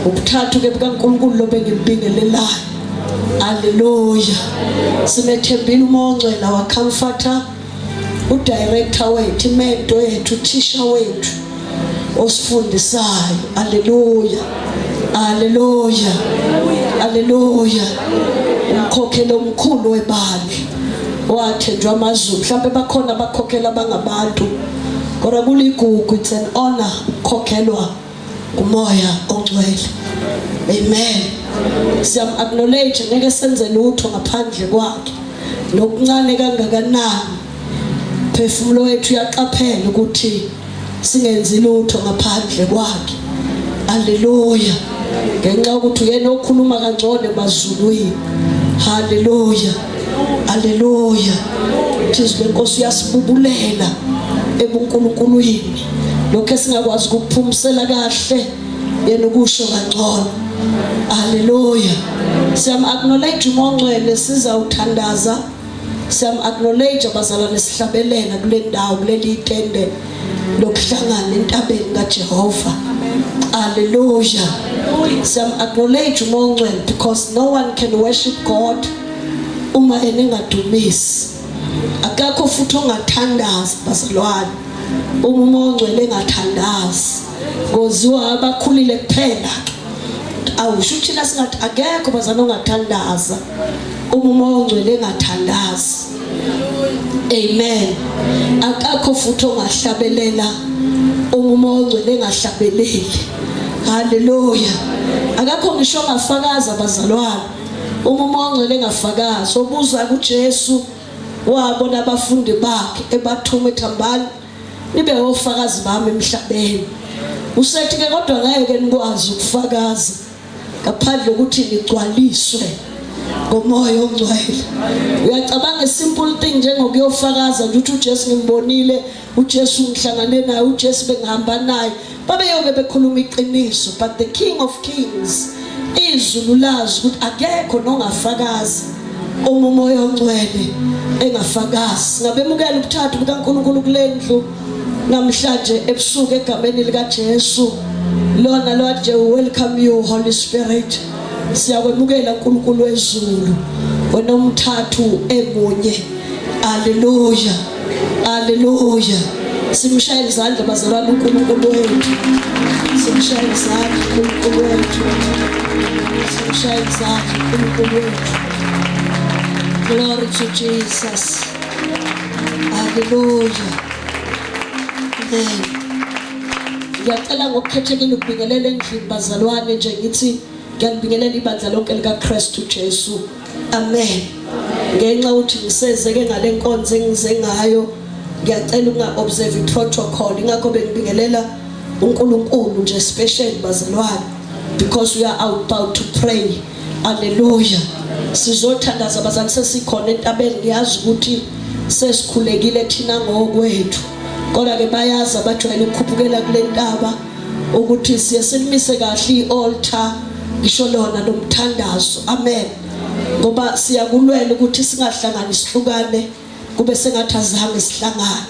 Ubuthathu ke bukaNkulunkulu lo bengibingelelayo. Haleluya. Simethembile uMoya oNgcwele our comforter, udirector wethu, imento yethu, uthisha wethu osifundisayo. Haleluya. Haleluya. Haleluya. Umkhokhelo omkhulu webandla wathenjwa amazulu. Mhlawumbe bakhona abakhokhela abangabantu. Kodwa kuligugu, it's an honor ukukhokhelwa umoya ongcwele. Amen. Siyam acknowledge, ngeke senze lutho ngaphandle kwakhe, nokuncane kangakanani. Phefumulo wethu uyaqaphela ukuthi singenzi lutho ngaphandle kwakhe. Haleluya. Ngenxa yokuthi uyena okhuluma kangcono emazulwini. Haleluya. Haleluya. Thizwe lenkosi uyasibubulela ebunkulunkulwini. Lokho esingakwazi ukuphumisela kahle yena ukusho kangcono. Haleluya. Siyam acknowledge uMoya oNgcwele, sizawuthandaza. Siyam acknowledge abazalwane sihlabelela kule ndawo, kuleli tende lokuhlangana entabeni kaJehova. Hallelujah. Siyam acknowledge uMoya oNgcwele because no one can worship God uma enengadumisi. Akakho futhi ongathandaza bazalwane uma uMoya oNgcwele engathandazi. Ngoziwa abakhulile kuphela. Awusho thina singathi akekho bazalwane ongathandaza uma uMoya oNgcwele engathandazi. Amen. Akakho futhi ongahlabelela uma uMoya oNgcwele engahlabeleli. Haleluya. Akakho ngisho ongafakaza bazalwane uma uMoya oNgcwele engafakazi. Obuza kuJesu wabona abafundi bakhe ebathuma ethambani, nibe ofakazi bami emhlabeni. Usethi ke kodwa ngeke nikwazi ukufakaza ngaphandle kokuthi nigcwaliswe ngomoya ongcwele. Uyacabanga, simple thing njengokuyofakaza nje ukuthi uJesu ngimbonile, uJesu ngihlangane naye, uJesu bengihamba naye, babeyoke bekhuluma iqiniso, but the King of Kings, izulu lazi ukuthi akekho nongafakaza uma uMoya oNgcwele engafakazi. Singabemukela ubuthathu bukaNkulunkulu kule ndlu namhlanje ebusuku egameni likaJesu. Lona Lord nje, welcome you, Holy Spirit. Siyakwemukela uNkulunkulu wezulu, wena umthathu emunye. Haleluya. Haleluya. Simshayele izandla bazalwane uNkulunkulu wethu. Simshayele izandla uNkulunkulu wethu. Simshayele izandla uNkulunkulu wethu. Glory to Jesus. Hallelujah. Amen. Ngiyacela ngokukhethekile ukubingelela endlini bazalwane nje, ngithi ngiyalibingelela ibandla lonke likaKristu Jesu. Amen. Ngenxa ukuthi ngisezeke ngale nkonzo engize ngayo, ngiyacela ukunga observe protocol, ingakho bengibingelela uNkulunkulu nje special bazalwane, because we are about to pray. Hallelujah. Sizothandaza bazalwane, sesikhona entabeni. Ngiyazi ukuthi sesikhulekile thina ngokwethu, kodwa ke bayazi abajwayele ukukhuphukela kule ntaba ukuthi siye silimise kahle i-altar, ngisho lona lomthandazo. Amen. Ngoba siyakulwela ukuthi singahlangani sihlukane kube sengathi azange sihlangane,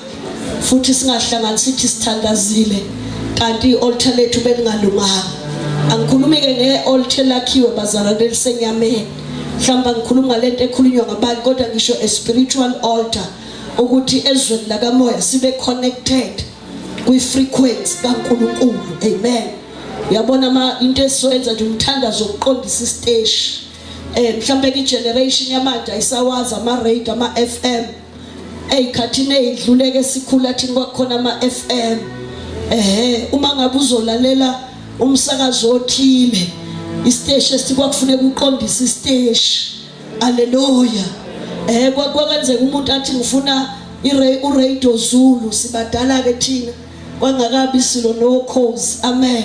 futhi singahlangani sithi sithandazile kanti i-altar lethu belingalunganga. Angikhulumi-ke nge-altar lakhiwe bazalwane elisenyameni, mhlawumbe angikhulumi ngalento ekhulunywa ngabantu, kodwa ngisho a spiritual altar, ukuthi ezweni lakamoya sibe connected kwi-frequency kaNkulunkulu. Amen. Uyabona ma into esizoyenza nje umthandazo wokuqondisa isiteshi. Mhlawumbe ke generation yamanje ayisawazi ama radio, ama FM. Eyikhathini ezidlule ke sikhula thina kwakukhona ama FM. Uma ngabe uzolalela umsakazo othile, isiteshi esikwakufuneka uqondise isiteshi. Haleluya. Kwakwenzeka umuntu athi ngifuna uRadio Zulu, sibadala ke thina kwangakabi silo nokhozi. Amen.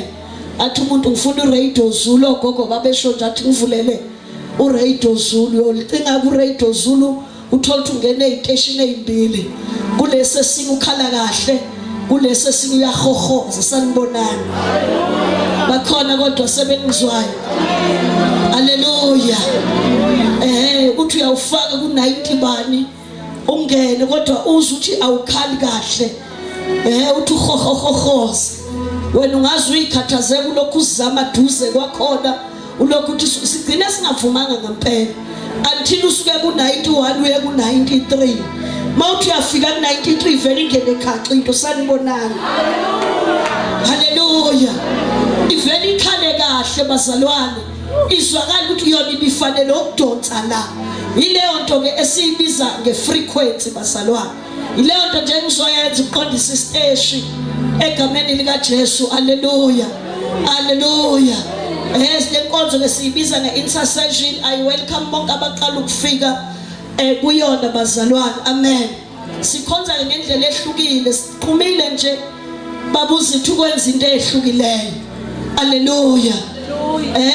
Athi umuntu ngifuna uRadio Zulu, ogogo babesho nje, athi ngivulele uRadio Zulu. Uyolicinga kuRadio Zulu, uthola ukuthi ungene eziteshini ezimbili, kulesi esinye ukhala kahle, kulesi esinye uyahohoza. Sanibonani, bakhona kodwa sebengizwayo? Haleluya. Uthi uyawufaka ku 90 bani, ungene, kodwa uze uthi awukhali kahle, uthi uhohohohoza. Wena ungaze uyikhathazeke ulokhu uzama duze kwakhona ulokhu uthi sigcine singavumanga ngempela until usuke ku-91 uye ku-93 uma uthi uyafika ku-93 vele ingene khaxa into sanibonani. Haleluya. Ivele ikhale kahle bazalwane, izwakala ukuthi yona ibifanele ukudonsa la. Yileyo nto ke esiyibiza nge-frequency bazalwane. Yileyo nto nje engizoyenza ukuqondisa isiteshi egameni likaJesu. Haleluya, haleluya. Le nkonzo ke siyibiza nge-intercession. I welcome bonke abaqala ukufika kuyona bazalwane. Amen. Sikhonza ke ngendlela ehlukile, siqhumile nje babuza ukwenza into ehlukileyo. Haleluya.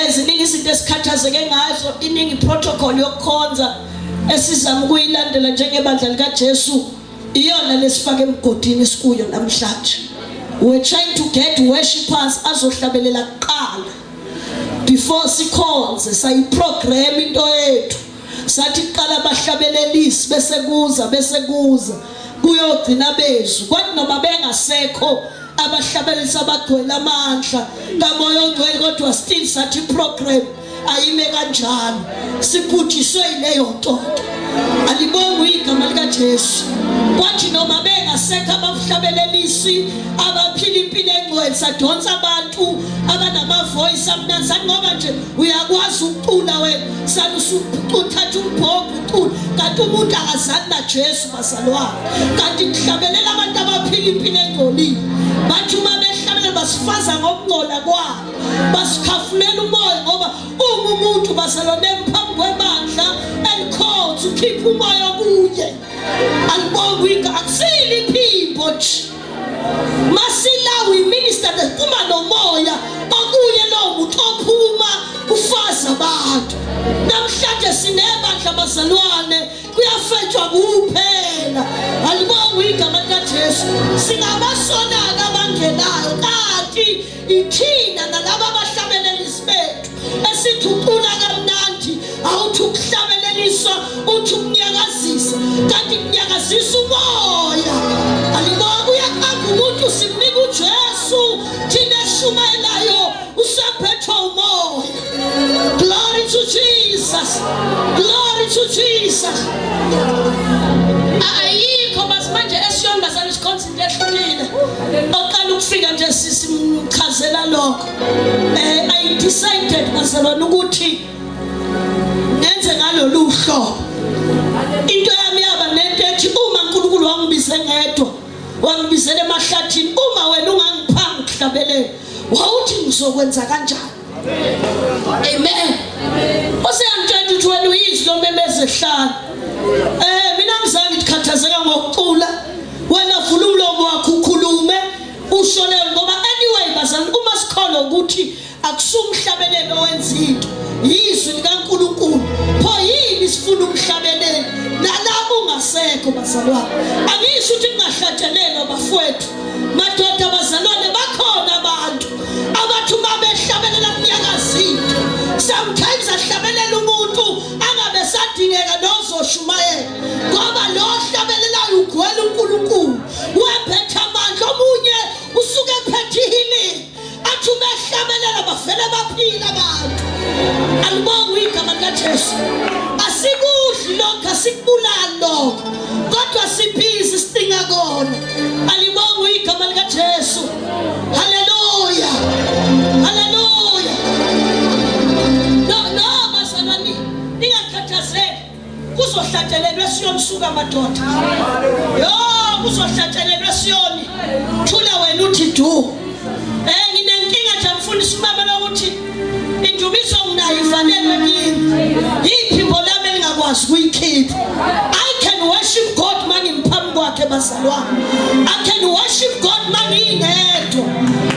Ziningi izinto esikhathazeke ngazo, iningi protocol yokukhonza esizama ukuyilandela njengebandla likaJesu, iyona lesifaka emgodini esikuyo namhlanje. We're trying to get worshipers azohlabelela kuqala before sikhonze. Sayiprogram into yethu, sathi kuqala abahlabelelisi bese kuza bese kuza kuyogcina bezwi. Kwathi noma bengasekho abahlabelelisi abagcwele amandla kaMoya oNgcwele, kodwa still sathi program ayime kanjalo. Sibhujiswe yileyo nto. Alibongwe igama likaJesu. Kwathi noma bengasekho abahlabelelisi abaphila impilo engcwele, sadonsa abantu abanama-voice amnandi, sathi ngoba nje uyakwazi ukucula wena, salusuthatha umbhobho ucula, kanti umuntu akazani naJesu bazalwane. Kanti kuhlabelela abantu abaphila impilo engcolile. Bathi uma behlabelela basifaza ngokungcola kwabo, basikhafulela umoya, ngoba uma umuntu bazalwane phambi kwebandla elikhonza ukhipha umoya kuye. Alibongwe igama, akusile iphimbo nje. Masila we minister phuma nomoya okuye lowo muntu ophuma ufaza abantu. Namhlanje sinebandla bazalwane, kuyafetshwa kuphela. Alibongwe igama likaJesu. Singabasona-ke abangenayo, kanti ithina nalaba abahlabelelisi bethu esithi ucula kamnandi, awuthi ukuhlabeleliswa uthi ukunyakazisa, kanti kunyakazisa umoya. Alibonge, uyaqamba umuntu, simnika uJesu, thina eshumayelayo usaphethwa umoya. Glory to Jesus, glory to Jesus. Ayikho manje esiyoni bazalwane, sikhonza into ehlukile. Oqala ukufika nje sisimchazela lokho. I decided bazalwane ukuthi ngenze ngalolu hlobo. Into yami yaba nento ethi uma uNkulunkulu wangibize ngedwa, wangibizela emahlathini, uma wena ungangiphanga ukuhlabelela, wawuthi ngizokwenza kanjani? Amen. Useyangitshela ukuthi wena uyizwi lomemeza ehlane. Mina ngizange ngikhathazeka ngokucula. Wena vula umlomo wakho ukhulume usho leyo, ngoba anyway bazalwane, uma sikholwa ukuthi akusumhlabelelo owenza into, yizwi likaNkulunkulu, pho yini sifuna umhlabelelo nalabo ungasekho bazalwane? Angisho ukuthi kungahlatshelelwa bafowethu, madoda, bazalwane, bakhona abantu abathi uma behlabelela kunyakaza into. Sometimes ahlabelela umuntu angabe sadingeka nozoshumayela, ngoba lo ohlabelelayo ugcwele uNkulunkulu, wephethe amandla. Omunye usuke ephethe healing, athi uma ehlabelela bavele baphila abantu. Alibongwe igama likaJesu. Asikudli lokho, asikubulali lokho, kodwa sibhizi sidinga kona. Alibongwe igama likaJesu. Haleluya, haleluya. No, no bazalwane, ningakhathazeki, kuzohlatshelelwa esiyoni. Suka madoda, yo, kuzohlatshelelwa esiyoni. Thula wena uthi du. Nginenkinga nje mfundisi umama lokuthi indumiso nginayo ifanelwe kimi, iphimbo lami elingakwazi ukuyikhipha. I can worship God mangiphambi kwakhe bazalwane, I can worship God mangingedwa.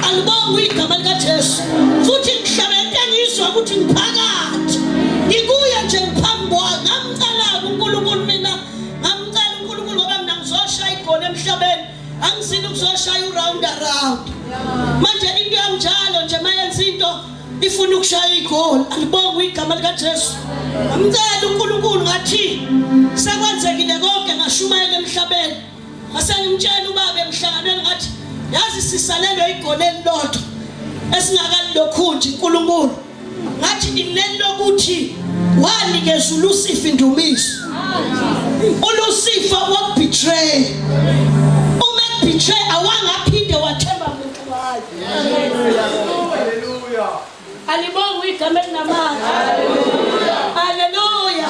Alibongwe igama likaJesu. Futhi ngihlabela into engizwa ukuthi ngiphakathi ngikuye nje, ngiphambi kwakhe. Ngamcela uNkulunkulu mina, ngamcela uNkulunkulu, ngoba mina ngizoshaya igoli emhlabeni, angizini ukuzoshaya uround around. Manje into yamnjalo nje mayenza into ifuna ukushaya igoli. Alibongwe igama likaJesu. Ngamcela uNkulunkulu, ngathi sekwenzekile konke, ngashumayela emhlabeni, ngase ngimtshela ubaba emhlanganweni, ngathi Yazi sisalelwe igoli elilodwa esingakalilokhu nje uNkulunkulu. Ngathi ineli lokuthi wanikeza uLucifer indumiso. ULucifer wakubetray. Uma ekubetray awangaphinde wathemba muntu ngayo. Hallelujah. Alibongwe igama elinamandla. Haleluya.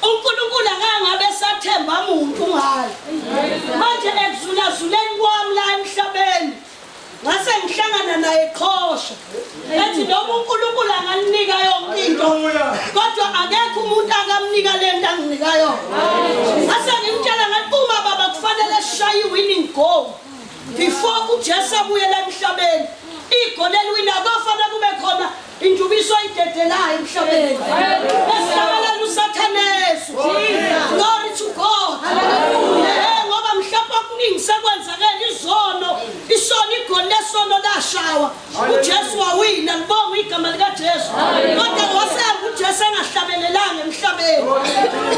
UNkulunkulu akangabe esathemba muntu ngayo. Manje ekuzulazuleni kwami la emhlabeni ngase ngihlangana naye qhosha. Ethi noma uNkulunkulu anganinika yonke into kodwa akekho umuntu akamnika lento anginika yona. Ngase ngimtshela ngathi uma baba kufanele sishaye i-winning goal. Before uJesu abuyela emhlabeni, igoli eliwina kofanele kube khona indumiso ayidedelayo emhlabeni. Esihlabelela uSathanesu. Glory to God. Hallelujah. Ngoba mhlawumbe okuningi sekwenzakele izono, isono igoli lesono lashawa. uJesu wawina libonga igama likaJesu kodwa wasehamba uJesu engahlabelelanga emhlabeni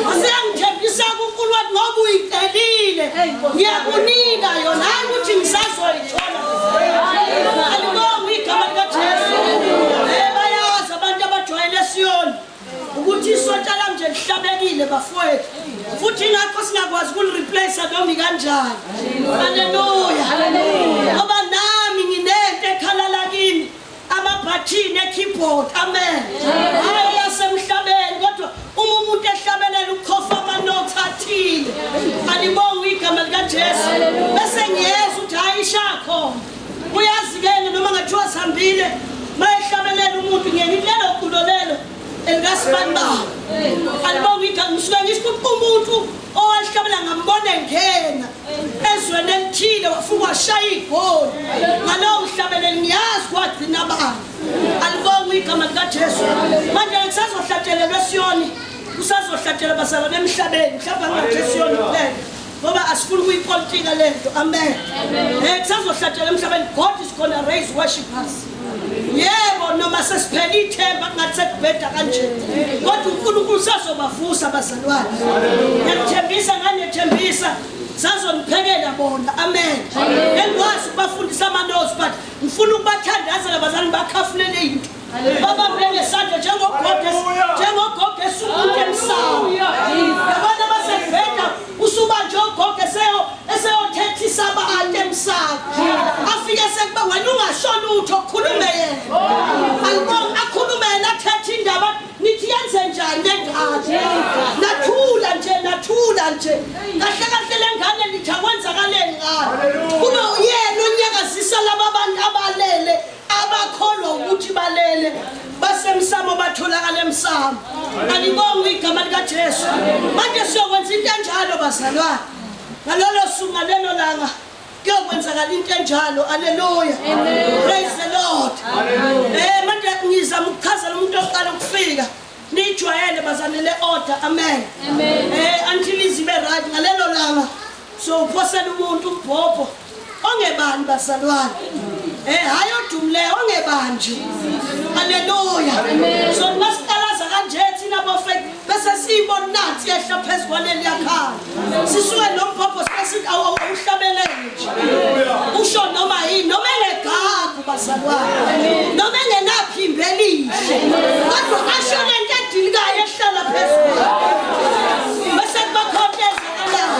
waseyangithembisa kuNkulunkulu wathi ngoba uyicelile ngiyakunika yona hayi ukuthi ngisazoyithola alibonga igama likaJesu eh bayazi abantu abajwayele esiyoni ukuthi isonto lami nje lihlabekile bafowethu futhi ingakho singakwazi ukulireplace noma ikanjani haleluya ngoba nami nginento ekhalala kimi amabhathini ekeyboard amen hayi yasemhlabeni kodwa uma umuntu ehlabelela ukhofa amanothi athile alibonge igama likaJesu bese ngiyeza ukuthi hayi ishakho uyazi-ke noma ngathiwa sihambile mayehlabelela umuntu ngiye ngithi lelo culo lelo elikasibanibani alibonga igama ngisuke ngisho ukuthi umuntu owalihlabela ngambona engena ezweni elithile wafika washaya igoli ngalowo mhlabeleli ngiyazi kwagcina abantu alibonga igama likajesu manje kusazohlatshelelwa esiyoni kusazohlatshelwa bazalwane emhlabeni mhlawumbe angingathi esiyoni kuphela ngoba asifuni ukuyipolitika le nto amen um kusazohlatshelwa emhlabeni god is gonna raise worshippers yebo noma sesiphele ithemba kungathi sekubheda kanje kodwa unkulunkulu sazobavusa abazalwane ngiyakuthembisa nganethembisa sazoniphekela bona amen engikwazi ukubafundisa amanozi but ngifuna ukubathandazela bazalwane bakhafulele into babambe ngesandla njengogogo njengogogo esumuntu emsamo yabona basebheda usubanje ugogo eseyo eseyothethisa abantu emsamo afike sekuba wena ungasho lutho khulume yena alibonga akhulume yena athethe indaba nithi yenze njani le ngane nathula nje nathula nje kahle kahle le ngane nithi akwenzakaleni ngayo kube uyena onyakazisa laba bantu abalele abakholwa ukuthi balele basemsamo batholakala emsamo alibongwe igama likaJesu manje siyokwenza into enjalo bazalwane ngalolo suku ngalelo langa kuyokwenzakala into enjalo aleluya praise the lord eh manje ngizama ukuchazela umuntu oqala ukufika niyijwayele bazane le order amen amen eh until izibe right ngalelo langa so uphosela umuntu umbhobho ongebani bazalwane eh hayi odumileyo ongebani haleluya so masiqalaza kanje thina bofake bese siyibona nansi yehla phezu kwaleli yakhala sisuke nombhobho sesithi awuhlabelele nje usho noma yini noma engegagu bazalwane noma engenaphimbo elihle kodwa asho lento edilikayo ehlala phezu bese kuba khona ezakalayo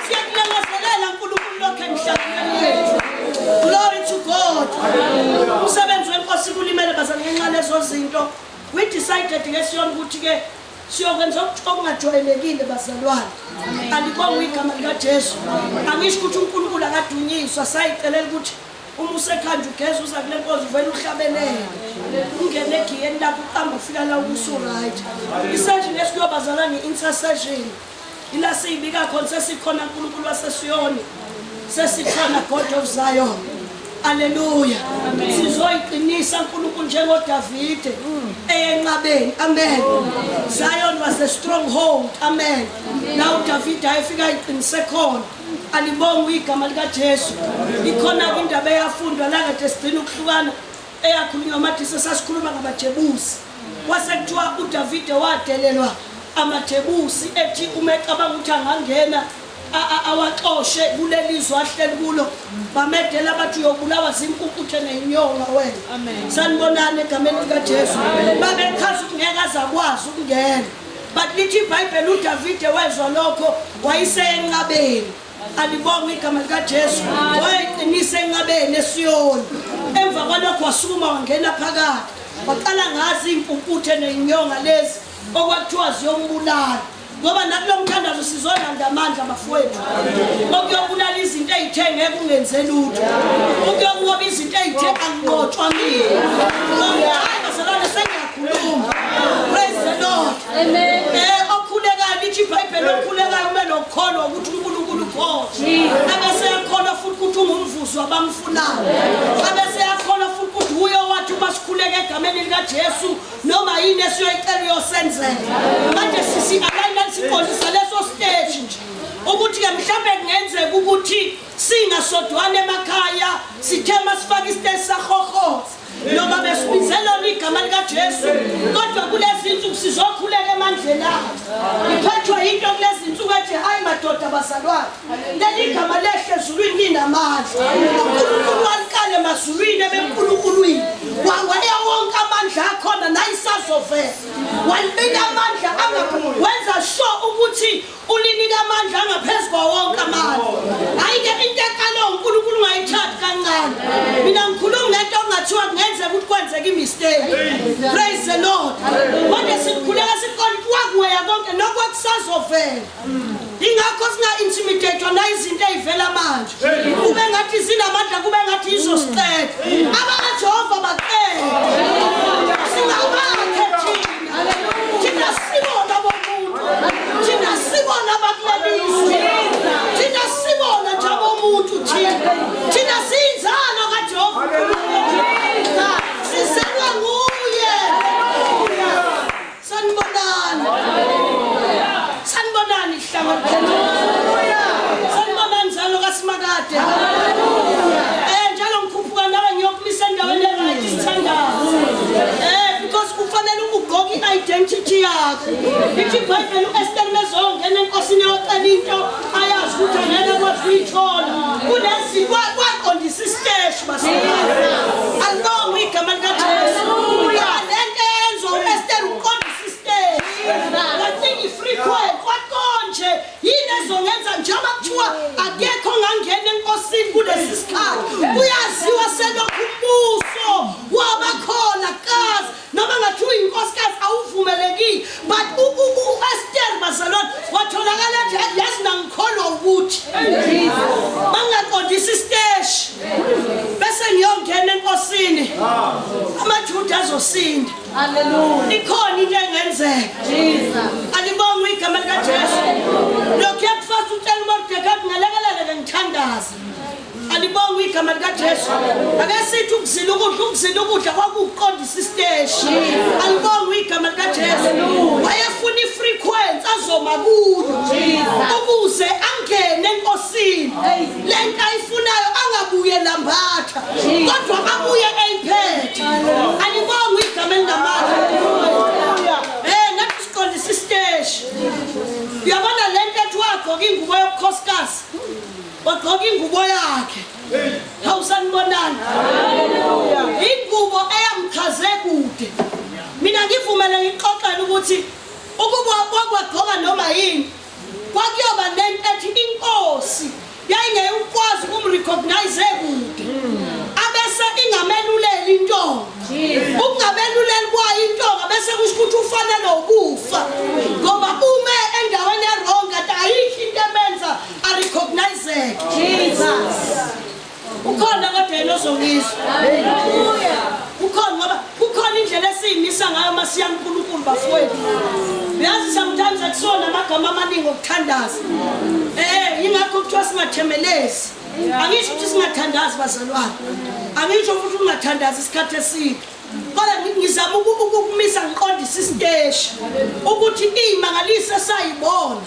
siyakulangazelela uNkulunkulu lokho emhlabeni yethu glory to God umsebenzi wenkosi kulimele bazalwane ngenxa lezo zinto we decided ngesiyona ukuthi ke siyokwenza okungajwayelekile bazalwane alibongwe igama likaJesu angisho ukuthi uNkulunkulu akadunyiswa sayicelela ukuthi uma usekhanda ugeza uza kule nkonzo uvele uhlabelele ungene egiyeni lakho uqamba ufika la usu-right isession esiyobazalwane i-intercession ila siyibika khona sesikhona uNkulunkulu wasesiyoni sesikhona God of Zion Haleluya sizoyiqinisa uNkulunkulu njengoDavide eyenqabeni amen Zion was a stronghold amen la uDavide ayefika ayiqinise khona alibongwe igama likaJesu ikhona indaba eyafundwa la kade sigcina ukuhlukana eyakhulunywa amadisa sasikhuluma ngabaJebusi kwase kuthiwa uDavide wadelelwa amaJebusi ethi uma ecabanga ukuthi angangena awaxoshe kuleli zwe ahleli kulo bamedela bathi uyobulawa zimpumputhe nenyonga wena. Sanibonani egameni likaJesu. Babechaza ukuthi ngeke azakwazi ukungena. But lithi iBhayibheli uDavide wezwa lokho wayesenqabeni. Alibongwe igama likaJesu. Wayeqinisa enqabeni eSiyoni. Emva kwalokho wasukuma wangena phakathi. Waqala ngazi impumputhe nenyonga lezi okwakuthiwa ziyombulala. Ngoba nakulo mthandazo sizolanda amandla bafowethu. Okuyobulala izinto ezithe ngeke ungenze lutho. Ukuyokunqoba izinto ezithe anginqotshwa mina. Hayi bazalwane sengiyakhuluma. Praise the Lord. Amen. Okhulekayo lithi iBhayibheli okhulekayo ube nokukholwa ukuthi uNkulunkulu ukhona. Ebese yakholwa futhi ukuthi ungumvuzo wabamfunayo. Ebese yakholwa futhi ukuthi uye owathi uma sikhuleka egameni likaJesu noma yini esiyoyicela uyosenzela. Manje sisi alayina siqondisa leso stage nje. Ukuthi-ke mhlawumbe kungenzeka ukuthi singasodwana emakhaya sithe masifaka isiteshi sahohoza noma besibizelona igama likaJesu kodwa kulezi nsuku sizokhuleka emandleni akhe. Ngiphethwe into kulezi nsuku ethi hayi madoda bazalwane, leli gama lehle ezulwini linamandla. UNkulunkulu walikala emazulwini ebeNkulunkulwini wawaya wonke amandla akhona nayisazovela walinika amandla wenza sure ukuthi ulinika amandla angaphezu kwawonke amandla. Hhayi-ke into eqale uNkulunkulu ungayithathi kancane. Mina ngikhuluma ngento okungathiwa kungenzeka ukuthi kwenzeke i-mistake. Praise the Lord. Manje sikhuleka siqonda ukuthi wakuweya konke nokwakusazovela. Ingakho singa-intimidatwa nayizinto ey'vela manje. Kube ngathi zinamandla, kube ngathi izosiqeda. AbakaJehova baqeda. Singabakhe thina. Thina sibona bomuntu. Thina sibona abakulelizwe. Thina sibona nje abomuntu thina. Thina siyinzalo kaJehova. Siselwa nguye. Sanibonani. Sanibonani ihlango. Sanibonani njalo kaSimakade. Njalo ngikhuphuka nawe ngiyokumisa endaweni e-right sithandaze. Because kufanele ugqoke i-identity yakho. Lithi iBhayibheli u-Esther mezongena enkosini yocela into ayazi ukuthi angeke akwazi ukuyithola. Kunezi kwaqondisa isiteshi basizalwane. Alibongwe igama likaJesu. Lento eyenziwa u-Esther uqondisa isiteshi. Wacinga i-frequency kwakonje yini ezongenza njengoba kuthiwa akekho ongangena enkosini kulesi sikhathi. Kuyaziwa selokhu umbuso wabakhona kazi noma ngathiwa inkosikazi awuvumelekile but u-Esther bazalwane watholakala nje yazi nangikholwa ukuthi bangaqondisa isiteshi bese ngiyongena enkosini amaJuda azosinda. Hallelujah. Ikhona into engenzeka. Jesus. Alibongwe igama likaJesu. Lokhu yakufasa utshela uMordecai ngalekelele ngithandaza. Alibongwe igama likaJesu. Ake sithi ukuzila ukudla, ukuzila ukudla kwakuqondisa isiteshi. Alibongwe igama likaJesu. Wayefuna i-frequency azoma kuyo ukuze angene enkosini. Lento ayifunayo angabuye lambatha kodwa abuye eyiphethe. Alibongwe igama elinamandla. Nathi siqondisa isiteshi. Uyabona lento ethi wagqoka ingubo yobukhosikazi. Wagqoka ingubo yakhe. Hawu sanibonani. Ingubo eyamchaze kude. Mina ngivumele ngixoxele ukuthi ukuba kwagqoka noma yini kwakuyoba nento ethi inkosi yayingeke ukwazi ukumrecognize kude. Abese ingamelulela intonga. Ukungameluleli kwayo intonga bese kusho ukuthi ufanele ukufa. Ngoba ume endaweni e-wrong kanti ayikho into emenza arecognizeke. Jesus. Ukhona kodwa yena ozongizwa. Hallelujah. Ukhona ngoba kukhona indlela esiyimisa ngayo masiya kuNkulunkulu bafowethu. Uyazi sometimes akusona amagama amaningi okuthandaza. Ingakho kuthiwa singathemelezi. Angisho ukuthi singathandazi bazalwane. Angisho futhi ungathandazi isikhathi eside. Kodwa ngizama ukumisa ngiqondise isiteshi ukuthi imangaliso esayibona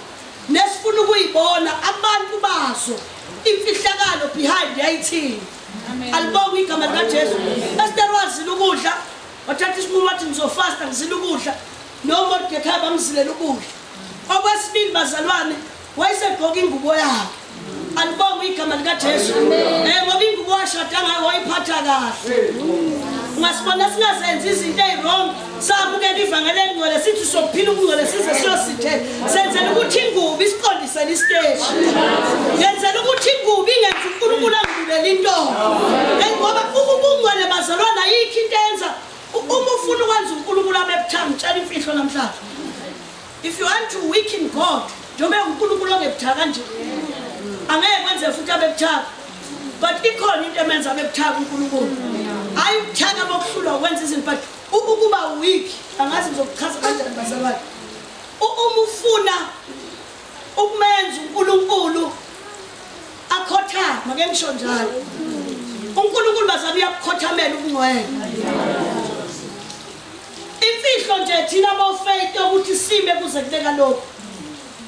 nesifuna ukuyibona abantu bazo imfihlakalo behind yayithini. Alibongwe igama likaJesu. Esther wazila ukudla, wathatha isinqumo wathi ngizofasta ngizila ukudla. NoMordecai bamzilela ukudla. Okwesibili bazalwane, Wayesegqoka ingubo yakhe. Alibongwe igama likaJesu. Ngoba ingubo washada ngayo wayiphatha kahle. Ungasibona singazenzi izinto eziwrong, samukela ivangeli elingcwele sithi sokuphila ukungcwele size siyosithe. Senzela ukuthi ingubo isiqondisele isiteshi. Ngenzela ukuthi ingubo ingenzi uNkulunkulu angibulele into. Ngoba ubungcwele bazalwana ayikho into enza uma ufuna ukwenza uNkulunkulu abe buthaka, ngitshela imfihlo namhlanje. If you want to weaken God, njengoba uNkulunkulu ongebuthaka nje, angeke kwenze futhi abe buthaka. But ikhona into emenza abe buthaka uNkulunkulu. Hayi ubuthaka bokuhlulwa ukwenza izinto, but ukuba weak, angazi ngizokuchaza kanjani bazalwane. Uma ufuna ukumenza uNkulunkulu akhothame, make ngisho njalo. uNkulunkulu bazalwane uyabukhothamela ubungcwele. Imfihlo nje thina bo-faith yokuthi sime kuze kube kalokhu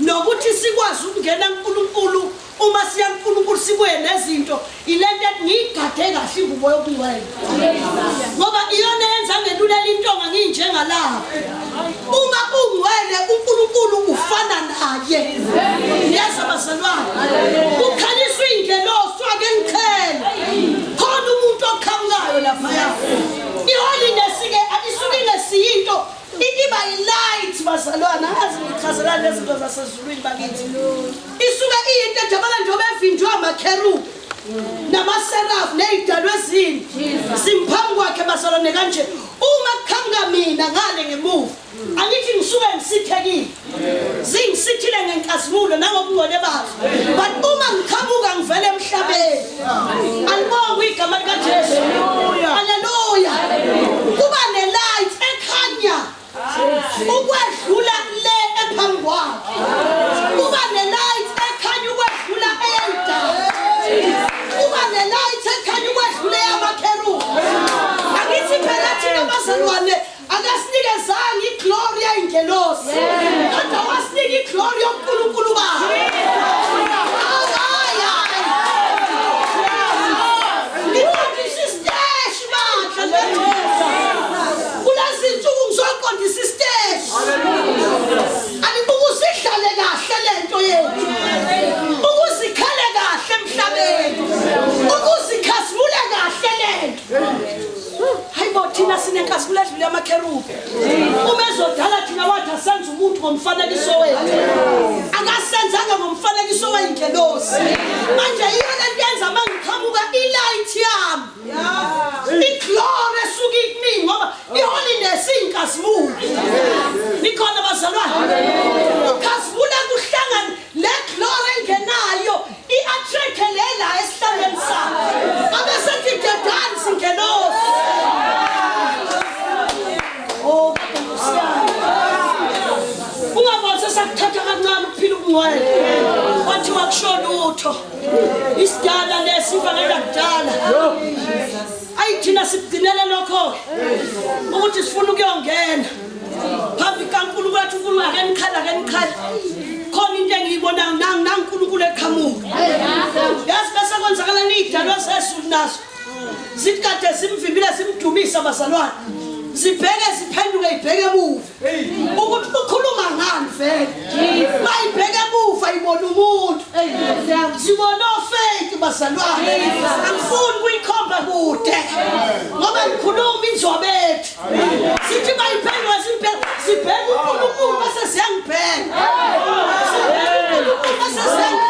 nokuthi sikwazi ukungena kuNkulunkulu uma siya kuNkulunkulu sibuye nezinto ilento ethi ngiyigade kahle ingubo yobungcwele ngoba iyona yenza ngelulela intonga nginjengalapho. Uma ungcwele uNkulunkulu ufana naye. Yeza bazalwane, kukhaliswa ingelosi ake ngichele khona umuntu oqhamukayo laphaya. I-holiness-ke isuke ingesiyinto, iba yi-light bazalwane. Angazi ngichazelani lezinto zasezulwini bakithi. Isuke iyinto ejabala njengoba evinjwe amakherubi namaserafu ney'dalwa ezine simphambi kwakhe bazalwane kanje. Uma kuqhamuka mina ngale ngemuva, angithi ngisuke ngisithekile, zingisithile ngenkazimulo nangobungcwele bazo, but uma ngiqhamuka ngivele emhlabeni. Alibongwe igama likaJesu, haleluya. Kuba ne-light ekhanya ukwedlula le ephambi kwakhe, kuba ne-light ekhanya ukwedlula eyayidala, kuba ne-light ekhanya ukwedlula eyamakherubi. Angithi phela thina bazalwane akasinikezanga iglory yayingelosi, kodwa wasinika iglory yonkulunkulu bakhe. Hayi, hayi, ngiqondisa isiteshi bandla likaJesu. Kulezi nsuku ngizoqondisa isiteshi ukuze idlale kahle lento yethu, ukuze ikhale kahle emhlabeni, ukuze ikhazimule kahle lento. Hayibo, thina sinenkazimulo edlule amakherubi. Uma ezodala thina wathi asenze umuntu ngomfanekiso wethu, akasenzanga ngomfanekiso wey'ngelosi. Manje iyo lento yenza uma ngiqhamuka i-light yami, iglory esuke ikumina, ngoba i-holiness iyinkazimulo. Nikhona bazalwane? Ukhazimula kuhlangana le glory engenayo i-attract le la esihlalweni sakhe, abesethi dedani singelosi. Oh, ungaboni sesakuthatha kancane ukuphila ubungcwele, kwathiwa kusho lutho isidala lesi, ivangeli lakudala. Ayi, thina sikugcinele lokho-ke ukuthi sifuna ukuyongena phambi kaNkulunkulu. Athi uNkulunkulu, ake niqhale, ake niqhale, khona into engiyibonayo nanguNkulunkulu eqhamuka. Yazi bese kwenzakalani? Iy'dalwa zezulu nazo zithi kade zimvimbile zimdumisa abazalwane, zibheke ziphenduke ibheke emuva ukuthi ukhuluma ngani vele. Bayibheke emuva ibona umuntu, zibona ofake bazalwane. Angifuni kuyikhomba kude ngoba ngikhuluma inzwabethu. Sithi bayiphenduka zibheke zibheke uNkulunkulu bese siyangibheka, sibheke uNkulunkulu bese siyangibheka,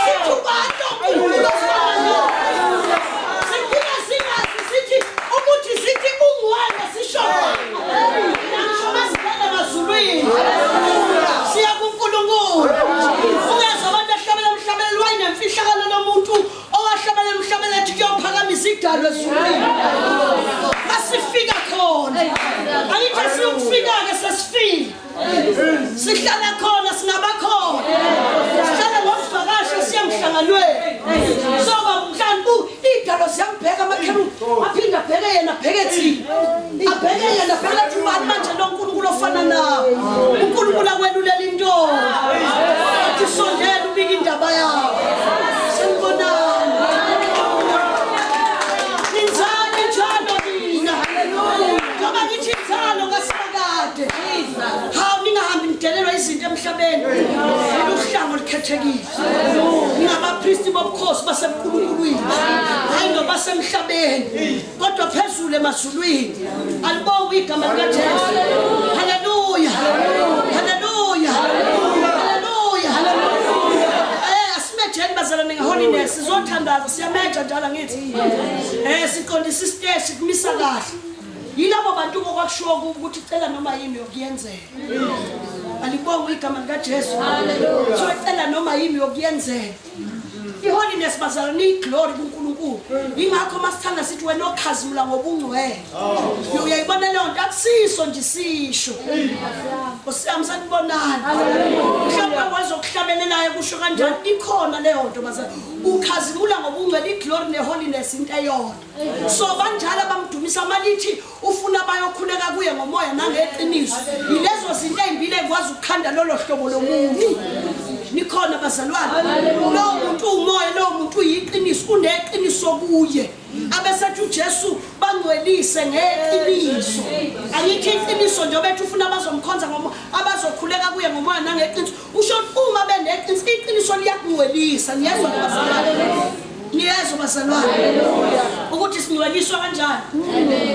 sithi ubani lo Nkulunkulu ofana lo? Siphila singazi sithi ukuthi sithi ungcwele sisho ngisho masingena emazulwini siya kuNkulunkulu. Ungezwa abantu ahlabela umhlabelelo wayinemfihlakalo lomuntu owahlabela umhlabelelo ethi kuyophakamisa idalwa ezulwini masifika khona. Angithi asiyokufika-ke, sesifika, sihlala khona, singabakhona, sihlala ngokuvakasha, siya emhlanganweni. Soba mhlawumbe iy'dalo ziyambheka amakherubi, aphinde abheke yena, abheke thina, abheke yena, abheke athi ubani manje lo nkulunkulu ofana nawo? UNkulunkulu akwelulela intonga athi sondela ubike indaba yawo. Sanibonani, ninzani njalo nina? Njengoba ngithi inzalo kasimakade. Hawu, ningahambi nidelelwa izinto emhlabeni. okukhethekile. Ningabapristi bobukhosi basebuNkulunkuluwini. Hayi nobasemhlabeni, kodwa phezulu emazulwini. Alibongwe igama likaJesu. Haleluya. Haleluya. Haleluya. Asimejeni bazalwane ngeholiness, sizothandaza, siyameja njalo ngithi. Siqondisa isiteshi kumisa kahle. Yilabo bantu okwakushiwo kubo ukuthi cela noma yini yokuyenzela. Alibongwe igama likaJesu. Haleluya. So cela noma yini yokuyenzela. Iholiness bazalwane iglory kuNkulunkulu. Ingakho masithanda sithi wena okhazimula ngobungcwele. Uyayibona leyo nto akusiso nje isisho. Nkosi yami sanibonani. Mhlawumbe wezokuhlabelelayo kusho kanjani ikhona leyo nto bazalwane. Ukhazimula ngobungcwele iglory neholiness into eyodwa. So banjalo abamdumisa malithi ufuna bayokhuleka kuye ngomoya nangeqiniso. Yilezo zinto ezimbili ekwazi ukukhanda lolo hlobo lomuntu. Nikhona bazalwane. Lowo muntu umoya, lowo muntu uyiqiniso, uneqiniso kuye. Abesethi uJesu bangcwelise ngeqiniso. Angithi iqiniso nje bethi ufuna abazomkhonza ngomoya, abazokhuleka kuye ngomoya nangeqiniso. Usho uma beneqiniso, iqiniso liyakungcwelisa. Niyezwa bazalwane? Niyezwa bazalwane? Ukuthi singcweliswa kanjani?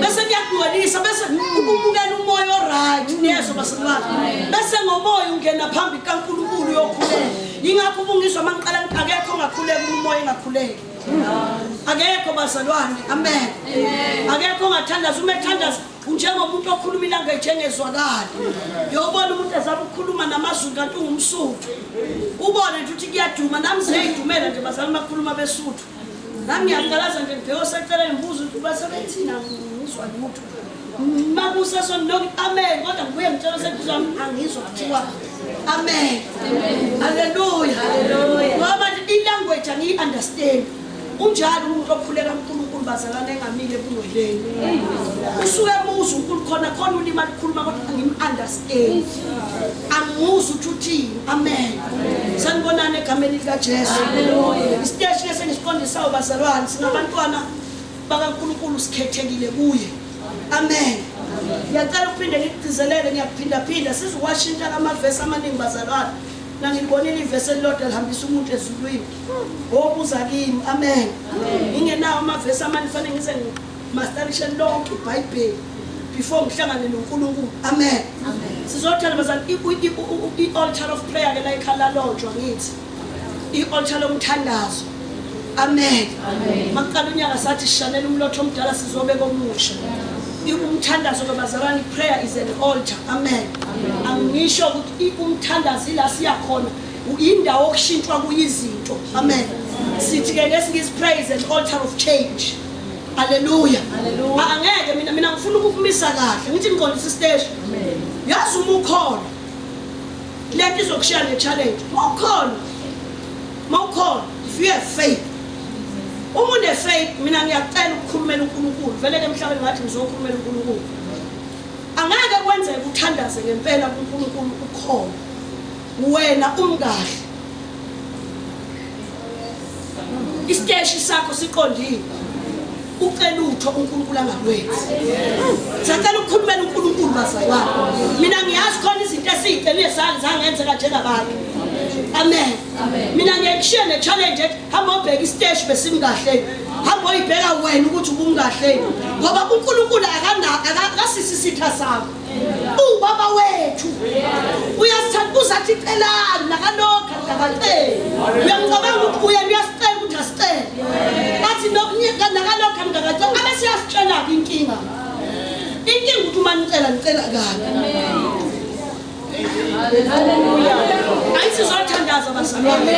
Bese kuyakungcwelisa, bese ubumukela umoya oright. Niyezwa bazalwane? Bese ngomoya ungena phambi kaNkulunkulu uyokhuleka. Yingakho ubungizwa mangiqala ngithi akekho ongakhuleka uma umoya engakhuleki. Akekho bazalwane. Amen. Akekho ongathandaza uma ethandaza unjengomuntu okhuluma ilanguage engezwakali. Uyobona umuntu ezama ukukhuluma namaZulu kanti ungumSuthu. Ubone nje ukuthi kuyaduma, nami ziyayidumela nje bazalwane bakhuluma beSuthu. Nami ngiyaqalaza nje ngibheke oseceleni ngibuza ukuthi base bethina ngizwa lutho. Makuseso noki amen kodwa ngibuye ngitshela oseduze wami angizwa kuthiwa amen. Haleluya. Haleluya. Ngoba nje ilanguage angiyi-understand. Unjalo umuntu okhuleka uNkulunkulu bazalwane engamile ebungcweleni. Usuke emuza uNkulunkulu khona khona ulimi alukhuluma kodwa angim-understand. Angimuzi ukuthi uthini. Amen. Sanibonani egameni likaJesu. Haleluya. Isiteshi lesengisiqondisayo bazalwane singabantwana bakaNkulunkulu sikhethekile kuye. Amen. Ngiyacela ukuphinde ngikugcizelele ngiyakuphindaphinda sizokwashintsha amavesi amaningi bazalwane. Nangilibonile ivesi elilodwa lihambisa umuntu ezulwini. Wobuza kimi. Amen. Ngingenawo amavesi amaningi fanele ngize ngimasterishe lonke iBhayibheli before ngihlangane noNkulunkulu. Amen. Sizothanda bazalwane i-altar of prayer ke la ikhala lotshwa ngithi. I-altar lomthandazo. Amen. Makuqala unyaka sathi sishanela umlotho omdala sizobeka omusha. Umthandazo ke bazalwane prayer is an altar. Amen. Angisho ukuthi umthandazo ila siya khona indawo okushintshwa kuyizinto. Amen. Sithi ke ngesingisi prayer is an altar of change. Haleluya. Angeke mina ngifuna ukukumisa kahle. Ngithi ngiqondisa isiteshi. Yazi uma ukhona lento izokushiya ne-challenge. Mawukhona. Mawukhona if you have faith. Uma une faith mina ngiyacela ukukhulumela uNkulunkulu. Vele ke emhlabeni ngathi ngizokhulumela uNkulunkulu. Angeke kwenzeke uthandaze ngempela kuNkulunkulu ukhona. Wena umkahle. Isiteshi sakho siqondile. Ucela utho uNkulunkulu angalwenzi. Sacela ukukhulumela uNkulunkulu bazalwane. Mina ngiyazi khona izinto esizicelile zangenzeka njengabantu. Amen. Mina ngiyakushiya ne-challenge ethi hamba obheka isiteshi besimkahle. Hamba oyibheka wena ukuthi ubumkahle. Ngoba uNkulunkulu akasisi isitha sakho. Uwubaba wethu. Uyasithanda uzathi celani nakalokho akaceli. Uyamcabanga ukuthi uyena uyasicela ukuthi asicele. Athi nakalokho angakaceli abese uyasitshela-ke inkinga. Inkinga ukuthi uma nicela nicela kabi. Haleluya. Ayisizothandaza bazalwane.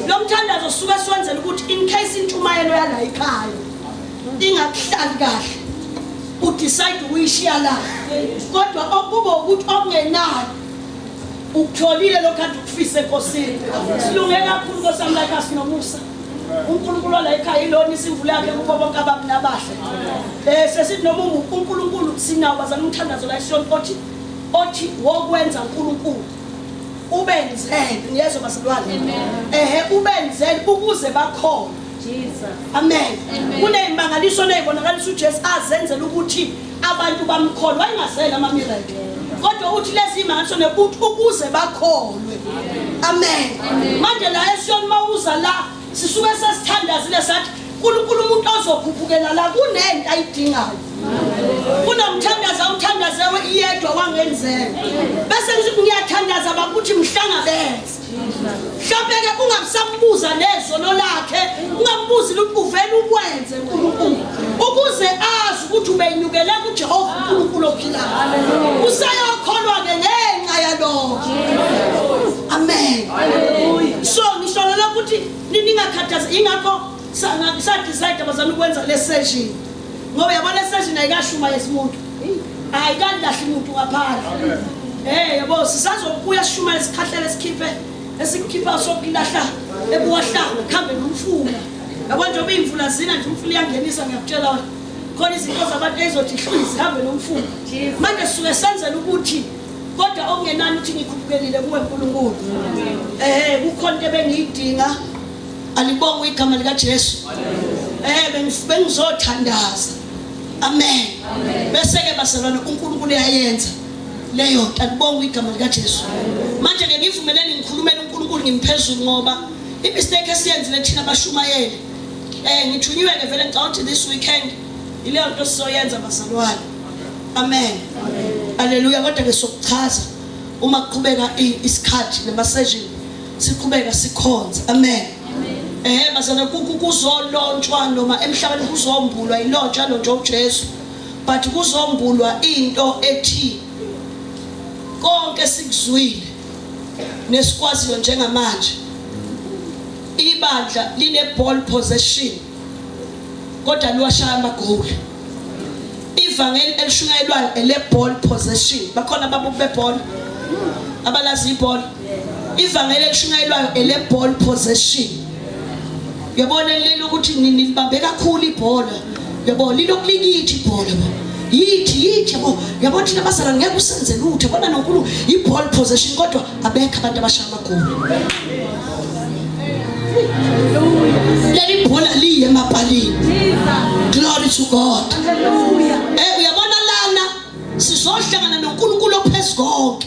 Lo mthandazo suke siwenzela ukuthi in case intshumayelo yala ekhaya ingakuhlali kahle udecide ukuyishiya la kodwa okuba ukuthi okungenayo ukutholile lokhu kade ukufisa enkosini. Silunge kakhulu Nkosi yami like asinomusa. uNkulunkulu wala ekhaya ilona isimvula yakhe kubo bonke ababi nabahle. Sesithi noma uNkulunkulu sinawo bazana umthandazo la esiyoni othi wokwenza uNkulunkulu ubenzele niyezwa bazalwane ehe ubenzele ukuze bakhona. Jesus. Amen. Kuneyimangaliso nezibonakalisa uJesu azenzela ukuthi abantu bamkholwe, wayengazela ama miracle. Kodwa uthi lezi imangaliso nekuthi ukuze bakholwe. Amen. Manje la eSiyoni mawuza la sisuke sesithandazile sathi uNkulunkulu umuntu ozokhuphukela la kunento ayidingayo. Kunomthandazo awuthandazewe iyedwa wangenzeka. Bese ngithi ngiyathandaza bakuthi mhlangabeze. Mhlawumbe ke ungabusambuza nezono lakhe, ungambuzi ukuthi uvela ukwenze uNkulunkulu. Ukuze azi ukuthi ubenyukele kuJehova uNkulunkulu ophilayo. Usayokholwa ke ngenxa yalokho. Amen. Hallelujah. So ngisho ukuthi ningakhathazi ingakho sa decide abazali ukwenza le session. Ngoba yabona le session ayikashumayezi umuntu. Ayikalahli umuntu ngaphandle. Eh yabo sisazobuya sishumayele sikhahlele sikhiphe esikukhipha sokulahla ebuwahlanga kuhambe nomfula. Yabo njengoba imvula zina nje umfula iyangenisa ngiyakutshela wena. Khona izinto zabantu ezizothi hlwi zihambe nomfula. Manje sisuke senzela ukuthi kodwa okungenani ukuthi ngikhuphukelile kuwe uNkulunkulu. Eh kukhona into ebengiyidinga. Alibongwe igama lika Jesu. Eh bengizothandaza. Amen. Bese ke bazalwane uNkulunkulu uyayenza leyo nto. Alibongwe igama lika Jesu. Manje ke ngivumeleni ngikhulumele uNkulunkulu ngimphezulu ngoba i-mistake esiyenzile thina abashumayeli. Eh ngithunyiwe ke vele ngicabanga ukuthi this weekend ileyo nto sizoyenza bazalwane. Amen. Haleluya kodwa ke sokuchaza uma kuqhubeka isikhathi nama session siqhubeka sikhonza. Amen. Eh bazalwane kuzolontshwa noma emhlabeni kuzombulwa ilontsha lontsha uJesu. But kuzombulwa into ethi konke sikuzwile nesikwaziyo njengamanje ibandla line ball possession kodwa liwashaya amagoli. Ivangeli elishunyayelwayo ele ball possession. Bakhona ababuki bebhola abalazi ibhola. Ivangeli elishunyayelwayo ele ball possession. Uyabona leli ukuthi nilibambe kakhulu ibhola. Yabo lilokhu likithi ibhola bo. Yithi yithi yabo. Yabo thina bazalwane ngeke usenze lutho. Yabona noNkulunkulu i-ball possession kodwa abekho abantu abashaya amagoli. Leli bhola liye emapalini. Glory to God. Hallelujah. Eh uyabona lana sizohlangana noNkulunkulu ophezukonke.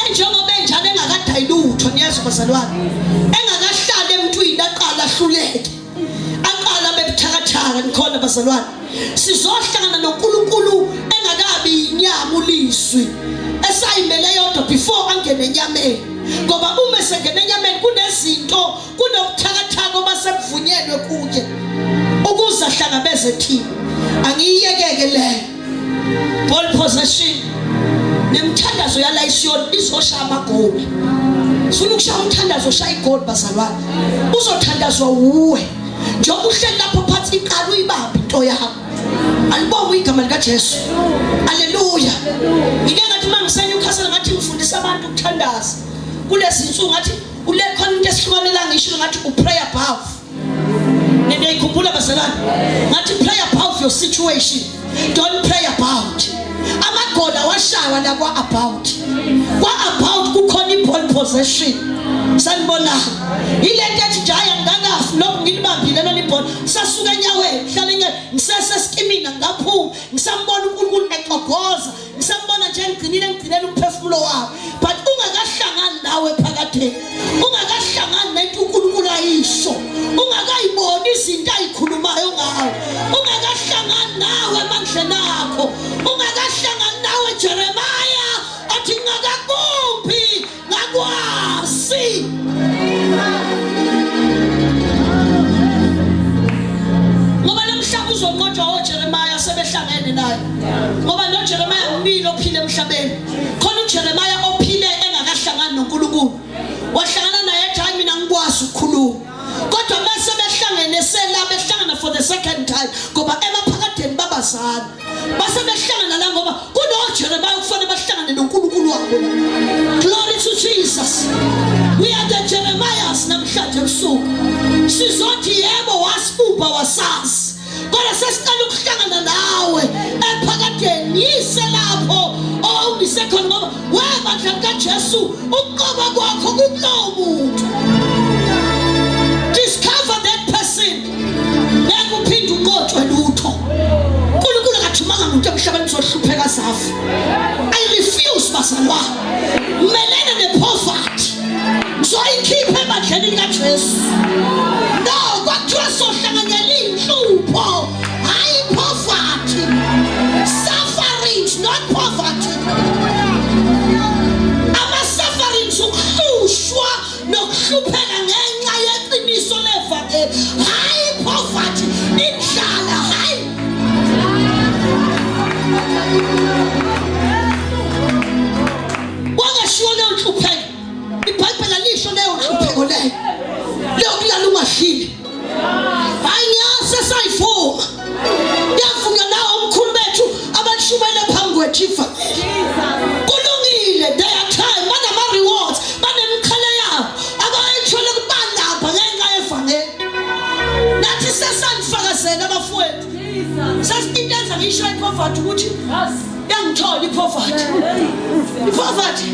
Enjengoba enjalo engakadayi lutho niyezwa bazalwane. Engakahlali emntwini aqala ahluleke. Aqala bebuthakathaka nikhona bazalwane. Sizohlangana noNkulunkulu engakabi inyama ulizwi. Esayimele yodwa before angene enyameni. Ngoba uma esengena enyameni kunezinto kunobuthakathaka obasebuvunyelwe kuye ukuze ahlangabeze thina. Angiyiyekeke leyo. Ball possession nemthandazo yala iSiyoni izoshaya amagoli. Sifuna ukushaya umthandazo oshaya igoli bazalwane. Uzothandazwa wuwe. Njengoba uhleli lapho phansi iqala uyibambe into yakho. Alibongwe igama lika Jesu. Haleluya. Ngike ngathi uma ngise-Newcastle ngathi ngifundisa abantu ukuthandaza. Kulezi insuku ngathi ule khona into esihlukanela ngisho ngathi u-pray above. Niyayikhumbula bazalwane? Ngathi pray above your situation. Don't pray about. Amagoli awashawa la kwa about. Kwa about kukhona i-ball possession. Sanibona. Ile nto ethi nje hayi angikakafi lokhu ngilibambile lona ibhola. Sasuka enyaweni, hlala enyaweni, ngiseseskimina ngaphuma, ngisambona uNkulunkulu exogoza, ngisambona nje ngigcinile ngigcinela umphefumulo wami. But ungakahlangani nawe phakatheni. Ungakahlangani nento uNkulunkulu ayisho. Ungakayiboni izinto ayikhulumayo ngawe. Ungakahlangani nawe emandleni akho. Ungakahlangani nawe Jeremiah athi ngakakuphi ngakwazi. Ngoba namhlanje uzonqotshwa oJeremiah sebehlangene naye. Ngoba noJeremiah umile ophile emhlabeni. Khona uJeremiah ophile engakahlangani noNkulunkulu. Wahlangana naye ethi hayi mina ngikwazi ukukhuluma. Kodwa bese behlangene sela behlangana for the second time ngoba emaphakadeni babazana. Base behlangana la ngoba kunoJeremiah kufanele bahlangane noNkulunkulu wabo. Glory to Jesus. We are the Jeremiahs namhlanje ebusuku. Sizothi yebo wasibumba wasazi. Kodwa sesiqala ukuhlangana nawe ephakadeni yise lapho owawungise khona ngoba webandla likaJesu ukuqoba kwakho kukulowo muntu. Discover that person. Ngeke uphinde unqotshwe lutho. uNkulunkulu akathumanga muntu emhlabeni uzohlupheka safa. I refuse bazalwane. Melene ne-poverty. Soyikhipha ebandleni likaJesu. No, kwakuthiwa sohlanganyela iy'nhlupho, hhayi poverty. Sufferings, not poverty. Ama-sufferings ukuhlushwa nokuhlupheka ngenxa yeqiniso levangeli, hhayi poverty, indlala, hhayi. Wangashiwo leyo nhlupheko. IBhayibheli alisho leyo nhlupheko leyo. Leyo kulala ungadlile. Hayi ngiyazi sesayivuma. Yavunywa nawo omkhulu bethu abalishumayele phambi kwethu ivangeli. Kulungile, they are time, banama rewards, banemiqhele yabo abayithole kubalapha ngenxa yevangeli. Nathi sesanifakazela abafowethu. Sesinte enza ngisho ipoverty ukuthi yangithola ipoverty. Ipoverty.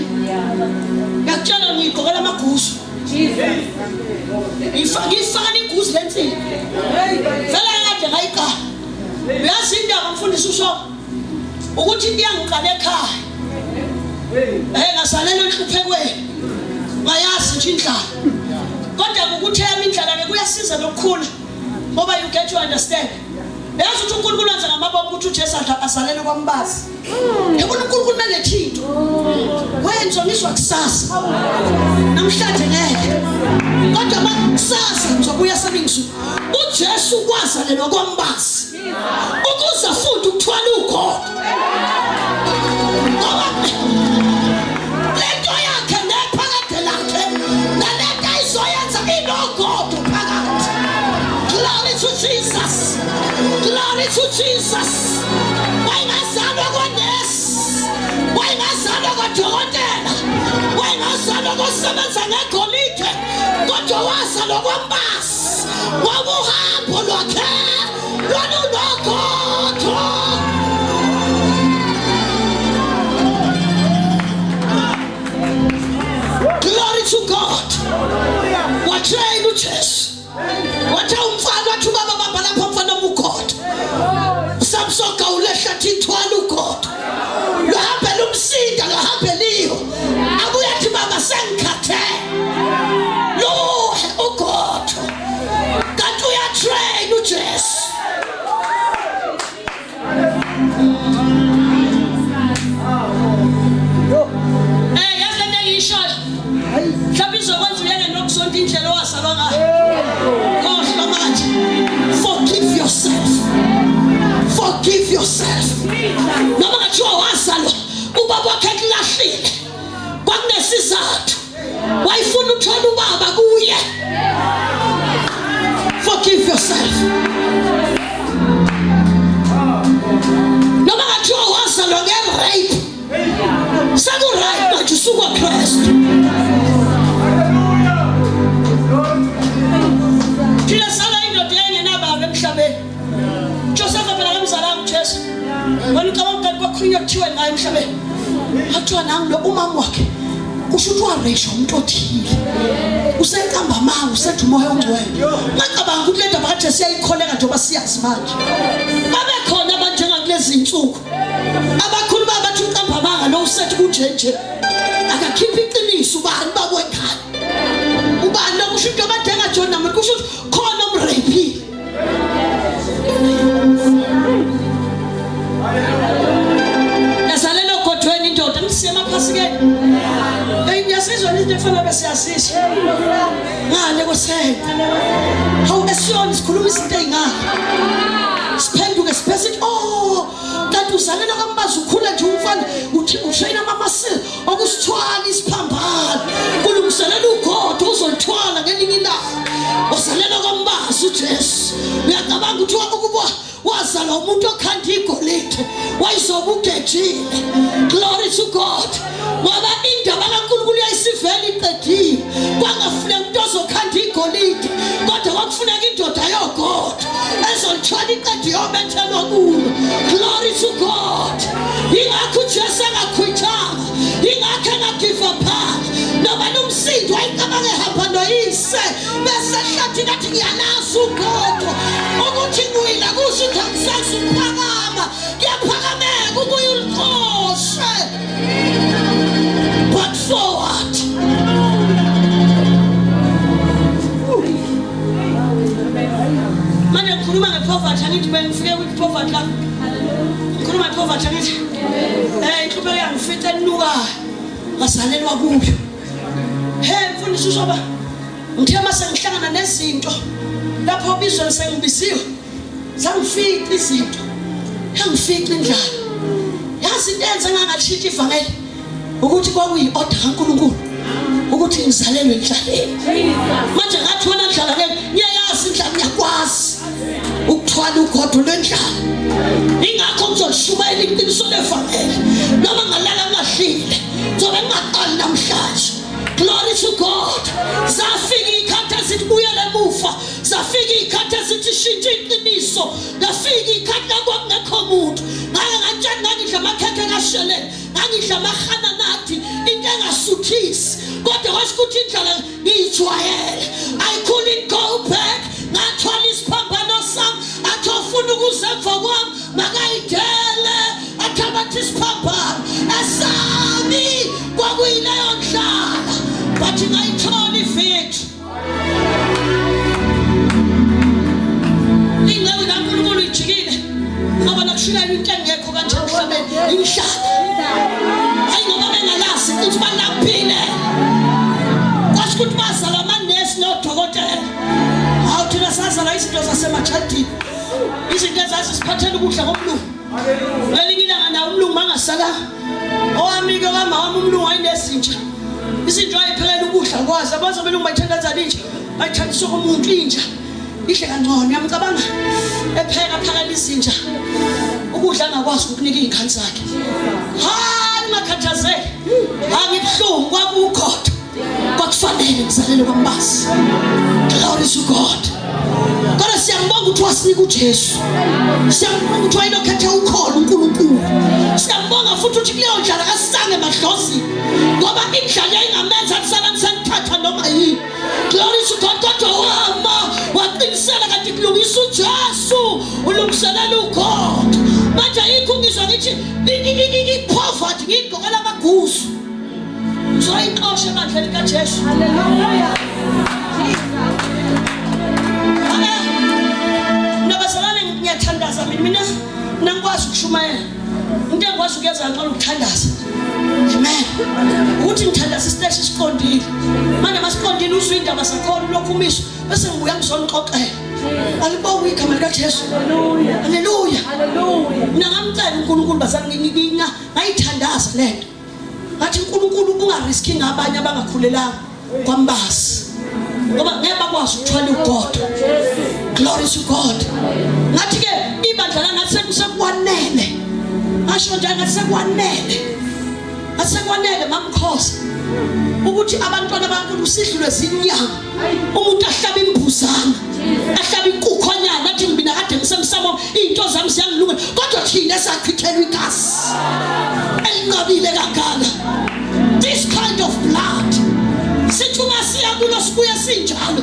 Ngiyakutshela ngiyigqokela amaguzu. Ngifaka iguzu lensini. Vele kade ngayiqala. Uyazi indaba mfundisi usho ukuthi into iyangiqala ekhaya. Eh ngasalela enhluphekweni. Ngayazi nje indlala. Kodwa ukuthi eyami indlala ke kuyasiza nokukhula ngoba you get to understand. Yazi ukuthi uNkulunkulu wenza ngamabomu ukuthi uJesu azalele kwambazi. Yabona uNkulunkulu melethe into. Wenza ngizwa kusasa. Namhlanje ngeke. Kodwa makusasa ngizobuya seningizimu. UJesu wazalelwa kwambazi. Ukuze afunde ukuthwala ukholo. Ngoba lento yakhe nephakade lakhe nalento ayizoyenza inogodo phakathi. Glory to Jesus. Glory to Jesus. Wayengazalwa kwanesi. Wayengazalwa kwadokotela. Wayengazalwa kosebenza ngegolide. Kodwa wazalwa kwambasi. Ngoba uhambo lwakhe lwalunogodo. Glory to God. Watrain uJesu. Wathi umfana wathi ubaba bamba lapha mfana ugodo. Samsoka ulehla thithwala ugodo. Luhambela umsinda luhambeliyo. Abuye athi baba sengikhathele. Luhe ugodo. Kanti uyatrain uJesu. Eh yazi lento engiyishoyo. Mhlawumbe izokwenza uyeke nokusonta indlela owazalwa ngayo. Khohlwa manje. Forgive yourself. Forgive yourself. Noma ngathiwa wazalwa ubaba wakhe ekulahlile. Kwakunesizathu. Wayefuna uthola ubaba kuye. Forgive yourself. Noma ngathiwa wazalwa nge-rape. Seku-right manje usukwa Kristu. Thina sala indoda engenababa emhlabeni. Joseph phela kamzalanga uJesu. Wena ucabanga kanti kwakhulunywa kuthiwe ngaye emhlabeni. Kwathiwa nangu lo umama wakhe kusho ukuthi wareshwa umuntu othile. Useqamba amanga usethi umoya ongcwele. Ngacabanga ukuthi le ndaba kaJesu iyayikholeka njengoba siyazi manje. Babekhona abanjengakulezi zinsuku. Abakhuluma bathi uqamba amanga lo usethi kunje nje. Akakhiphi iqiniso ubani bakwengane. Ubani lo kusho into abade engajoni namuntu kusho ukuthi khona omrapile. Yazalela ogodweni indoda msiye emaphasikeni. Hey ngiyasizwa izinto efana besiyaziswa. Ngale kwesende. Hawu esiyona sikhuluma izinto ezingaka. Siphenduke sibese oh kanti uzalela kambazi ukhula nje umfana uthi ushayina amamasela okusithwala isiphambano kulungiselela ugodo uzolithwala ngelinye ilanga wazalela kwambazi uJesu uyacabanga ukuthi ukuba wazalwa umuntu okhanda igolide wayizoba ugejile glory to God ngoba indaba kaNkulunkulu yayisivele iqedile kwangafuneka umuntu ozokhanda igolide kodwa kwakufuneka indoda yogodo ezolithwala iqede yobethelwa kulo glory to God ingakho uJesu engakhwithanga ingakho engagive uphanga noma nomsindo wayicabanga ehamba noyise bese hlathini athi ngiyalazi ugodo ukuthi ngwile kusho ukuthi angisazi ukuphakama kuyaphakameka ubuye uliqoshe but forward. Ngazalelwa kuyo. He mfundisi uzoba ngithe mase ngihlangana nezinto lapho obizweni sengibiziwe zangifica izinto yangifica indlala. Yazi into enze ngangashintsha ivangeli ukuthi kwakuyi-order kaNkulunkulu ukuthi ngizalelwe endlaleni. Manje ngathi wena ndlala ke ngiyayazi indlala ngiyakwazi ukuthwala ugodo lwendlala. Ingakho ngizolishumayela iqiniso levangeli noma ngalala ngingahlile ngizobe ngingaqali namhlanje. Glory to God. Zafika ikhathi ezithi buyele emuva. Zafika ikhathi ezithi shintsha iqiniso. Zafika ikhathi la kwakungekho muntu. Ngake ngatshela ngangidla amakhekhe kasheleni. Ngangidla amahananadi into engasuthisi. Kodwa kwasho ukuthi indlala ngiyijwayele. I couldn't go back. Ngathwala isiphambano sami. Athi ofuna ukuza emva kwami makayidele athabathe isiphambano esami kwakuyileyo ndlala but ngayithola ivictory. Ingceku kaNkulunkulu ijikile ngoba nakushiyela into engekho kanje emhlabeni inhlala. Hayi ngoba bengalazi ukuthi balaphile. Kwasho ukuthi bazalwa amanesi nodokotela. Hawu thina sazalwa izinto zasemajadini. Izinto ezazisiphathela ukudla komlungu. Ngelinye ilanga nawo umlungu mangasalanga. Owami-ke wama wami umlungu wayenezinja. Izinto ayiphekela ukudla kwazi. Abazi abelungu bayithandazana inja. Bayithandisa okomuntu inja. Idle kangcono uyamcabanga epheka phakela izinja. Ukudla angakwazi ukukunika izingane zakhe. Hayi ungakhathazeki. Angibuhlungu kwakukhotha. Kwakufanele ngizalele kwambasi. Glory to God. Kodwa siyambonga ukuthi wasinika uJesu. Siyambonga ukuthi wayelokhethe ukholo uNkulunkulu. Siyambonga futhi ukuthi kuleyo ndlala kasisange emadlozini. Ngoba indlala yayingamenza kusala ngisenthatha noma yini. Glory to God. Kodwa wama waqinisela kanti kulungisa uJesu ulungiselela uGod. Manje ayikho ngizwa ngithi i-poverty ngiyigqokela amaguzu. Ngizoyixosha ebandleni likaJesu. Hallelujah. Mina bazalwane ngiyathandaza mina mina mina ngikwazi ukushumayela. Into engikwazi ukuyenza ngicela ukuthandaza. Amen. Ukuthi ngithandaza isiteshi siqondile. Manje masiqondile uzwe indaba zakhona ulokhu umiswa bese ngibuya ngizonixoxela. Alibongwe igama likaJesu. Hallelujah. Haleluya. Hallelujah. Mina ngamcela uNkulunkulu bazalwane ngayithandaza lento. Ngathi uNkulunkulu ungariski ngabanye abangakhulelanga kwambasi. Ngoba ngeke bakwazi ukuthwala ugodo. Glory to God. Ngathi ke ibandla la ngathi sekwanele. Ngasho njalo ngathi sekwanele. Ngathi sekwanele mamkhosi. Ukuthi abantwana baNkulunkulu sidlulwe zinyanga. Umuntu ahlaba imbuzana. Ahlaba inkukhonyana athi mina kade ngisemsamo into zami ziyangilungela kodwa thina sachithelwa igazi elinqabile kangaka. This kind of blood. Sithi uma siya kulo sibuye sinjalo.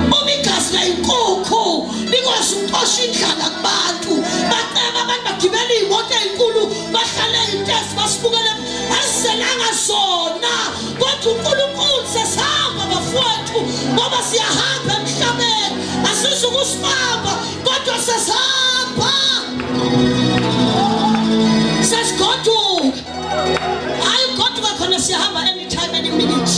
Uma igazi layinkukhu likwazi ukuxosha indlala kubantu. Baceba abantu bagibela iy'moto ey'nkulu bahlale ey'ntezi basibukele asizelanga zona kodwa uNkulunkulu sesihamba bafowethu ngoba siyahamba emhlabeni asizukusibamba kodwa sesihamba sesigoduka. Hayi ugoduka khona siyahamba anytime any minute.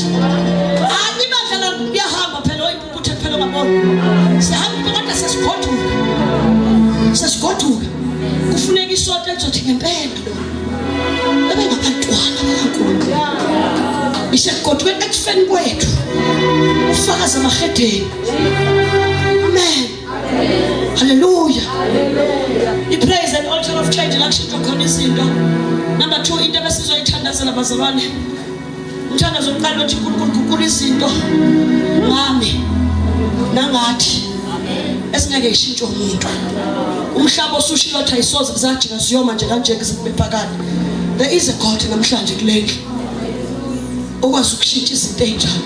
Hayi ibandla la liyahamba phela oyimpuputhe phela ungabona siyahamba kodwa sesigoduka sesigoduka. Kufuneka isonto elizothi ngempela lo bebengabantwana bakaNkulunkulu. Isekugodukeni ekufeni kwethu ufakaza amahedeni. Amen. Hallelujah. I-praise and altar of change la kushintshwa khona izinto. Number 2 into ebesizoyithandazela bazalwane. Umthandazo wokuqala othi uNkulunkulu guqula izinto ngami nangathi esingeke ishintshwe umuntu. Umhlaba osushilo othi ayisoze kuzajika ziyoma nje kanje kuze phakade. There is a God namhlanje kule ndlu okwazi ukushintsha izinto ezinjalo.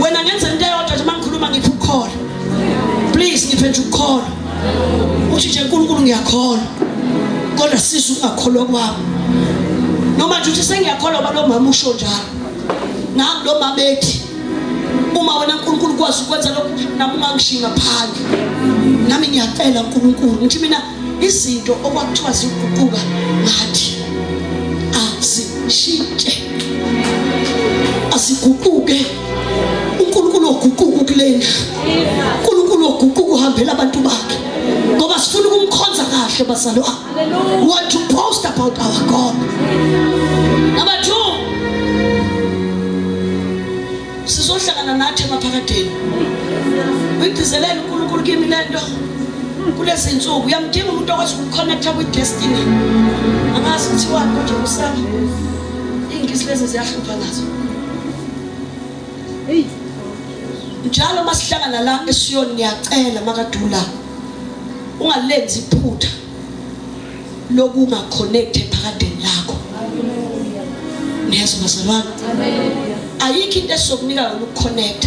Wena ngenza into eyodwa nje mangikhuluma ngiphe ukukholwa. Please ngiphe nje ukukholwa. Uthi nje uNkulunkulu ngiyakholwa. Kodwa siza ukungakholwa kwami. Noma nje uthi sengiyakholwa ba lo mama usho njalo. Nami lo mama ethi uma wena uNkulunkulu ukwazi ukwenza lokhu nami ungangishiyi ngaphandle. Nami ngiyacela uNkulunkulu ngithi mina izinto okwakuthiwa ziguquka ngathi azishintshe. lendlu. uNkulunkulu oguquka uhambela abantu bakhe. Ngoba sifuna ukumkhonza kahle bazalwane. We want to boast about our God. Number 2, sizohlangana nathi emaphakadeni. Uyigcizelele uNkulunkulu kimi lento. Kulezi insuku uyamdinga umuntu okwazi ukuconnecta with destiny. Angazi kuthiwani kodwa kusami. Ingisi lezi ziyahlupha nazo. Njalo masihlangana la eSiyoni ngiyacela makadula ungalenzi iphutha lokungaconnect ephakadeni lakho. Niyezwa bazalwane? Ayikho into esizokunika yona ukuconnect.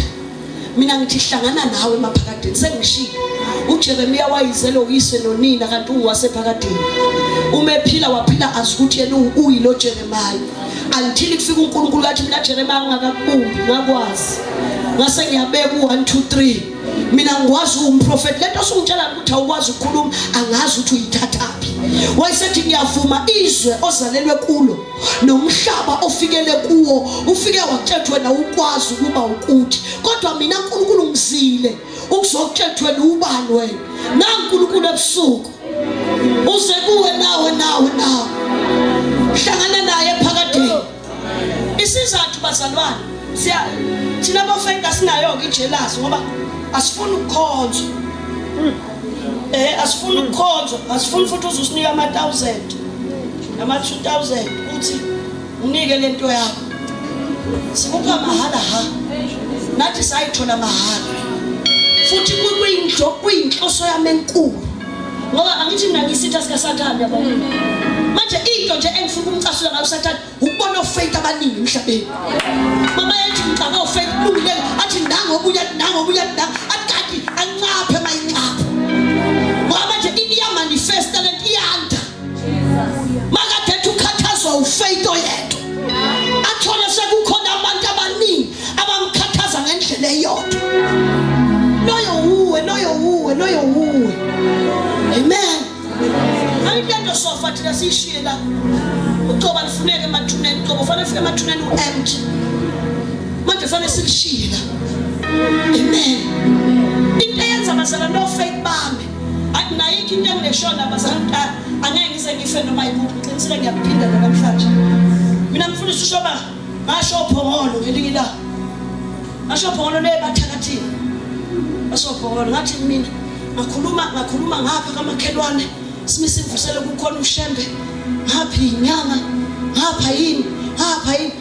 Mina ngithi hlangana nawe emaphakadeni sengishilo. uJeremiya wayizelo uyise nonina kanti uwasephakadeni. Uma ephila waphila azi ukuthi yena uyilo Jeremiah. Until kufika uNkulunkulu kathi mina Jeremiah ngingakakubumbi ngakwazi. Ngase ngiyabeka u1 2 3. Mina ngikwazi uwumprofeti. Lento osungitshela ukuthi awukwazi ukukhuluma angazi ukuthi uyithathaphi. Wayesethi ngiyavuma izwe ozalelwe kulo nomhlaba ofikele kuwo ufike wakutshela wena ukwazi ukuba ukuthi kodwa mina uNkulunkulu ngizile ukuzokutshela wena ubani wena naNkulunkulu ebusuku uze kuwe nawe nawe nawe hlangana naye phakadeni. Isizathu bazalwane, siya thina bafeka sinayo ke ijealous ngoba asifuni ukukhonzwa. Asifuni ukukhonzwa, asifuni futhi uzusinika ama 1000 nama 2000 uthi unike lento yakho. Sikupha mahala ha. Nathi sayithola mahala. Futhi kuyinhlo kuyinhloso yami enkulu. Ngoba angithi mina ngisitha sika Sathane yabo. Manje into nje engifuna ukumcasula ngayo uSathane ukubona ofaith abaningi emhlabeni. Mama yethi ngicaka ofaith kulungile athi nango omunye athi nango omunye athi nango athi kanti ancaphe mayincaphe. Ngoba manje iya manifesta lento iyanda. Makade ethi ukhathazwa ufaith oyedwa. Athole sekukhona abantu abaningi abamkhathaza ngendlela eyodwa. Loyo uwe, loyo uwe, loyo uwe. Amen. Ayikho into sofa thina siyishiye la. Ucoba lifuneke emathuneni, ucoba ufanele ufike emathuneni u-empty. Manje fanele silishiye la. Amen. Into eyenza bazalwane no faith bami. Athi nayikho into engileshona bazalwane angeke ngize ngife noma yikuphi. Ngiqinisile ngiyakuphinda namhlanje. Mina mfundisi usho ba ngasho phongolo ngelinye ilanga. Ngasho phongolo le bathakathini. Ngasho phongolo ngathi mina ngakhuluma ngapha kamakhelwane simise imvusele kukhona uShembe ngapha inyanga ngapha yini ngapha yini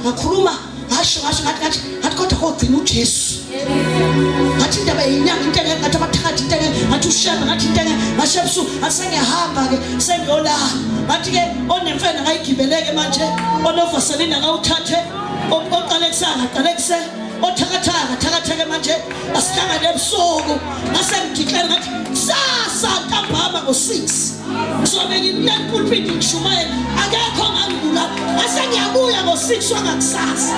ngakhuluma ngasho ngathi kodwa kogcina uJesu. Ngathi indaba yenyanga into engeke ngathi abathakathi into engeke ngathi uShembe ngathi into engeke ngasho ebusuku ngathi sengiyahamba ke sengiyolala ngathi ke onemfene akayigibeleke manje onovaselina akawuthathe oqalekisayo aqalekise othakathaka thakatheke manje asihlangane ebusuku ngase ngideclare ngathi kusasa ntambama ngo-6 ngizobe ngimnani pulpit ngishumayela akekho ongangibulala ngase ngiyabuya ngo-6 wangakusasa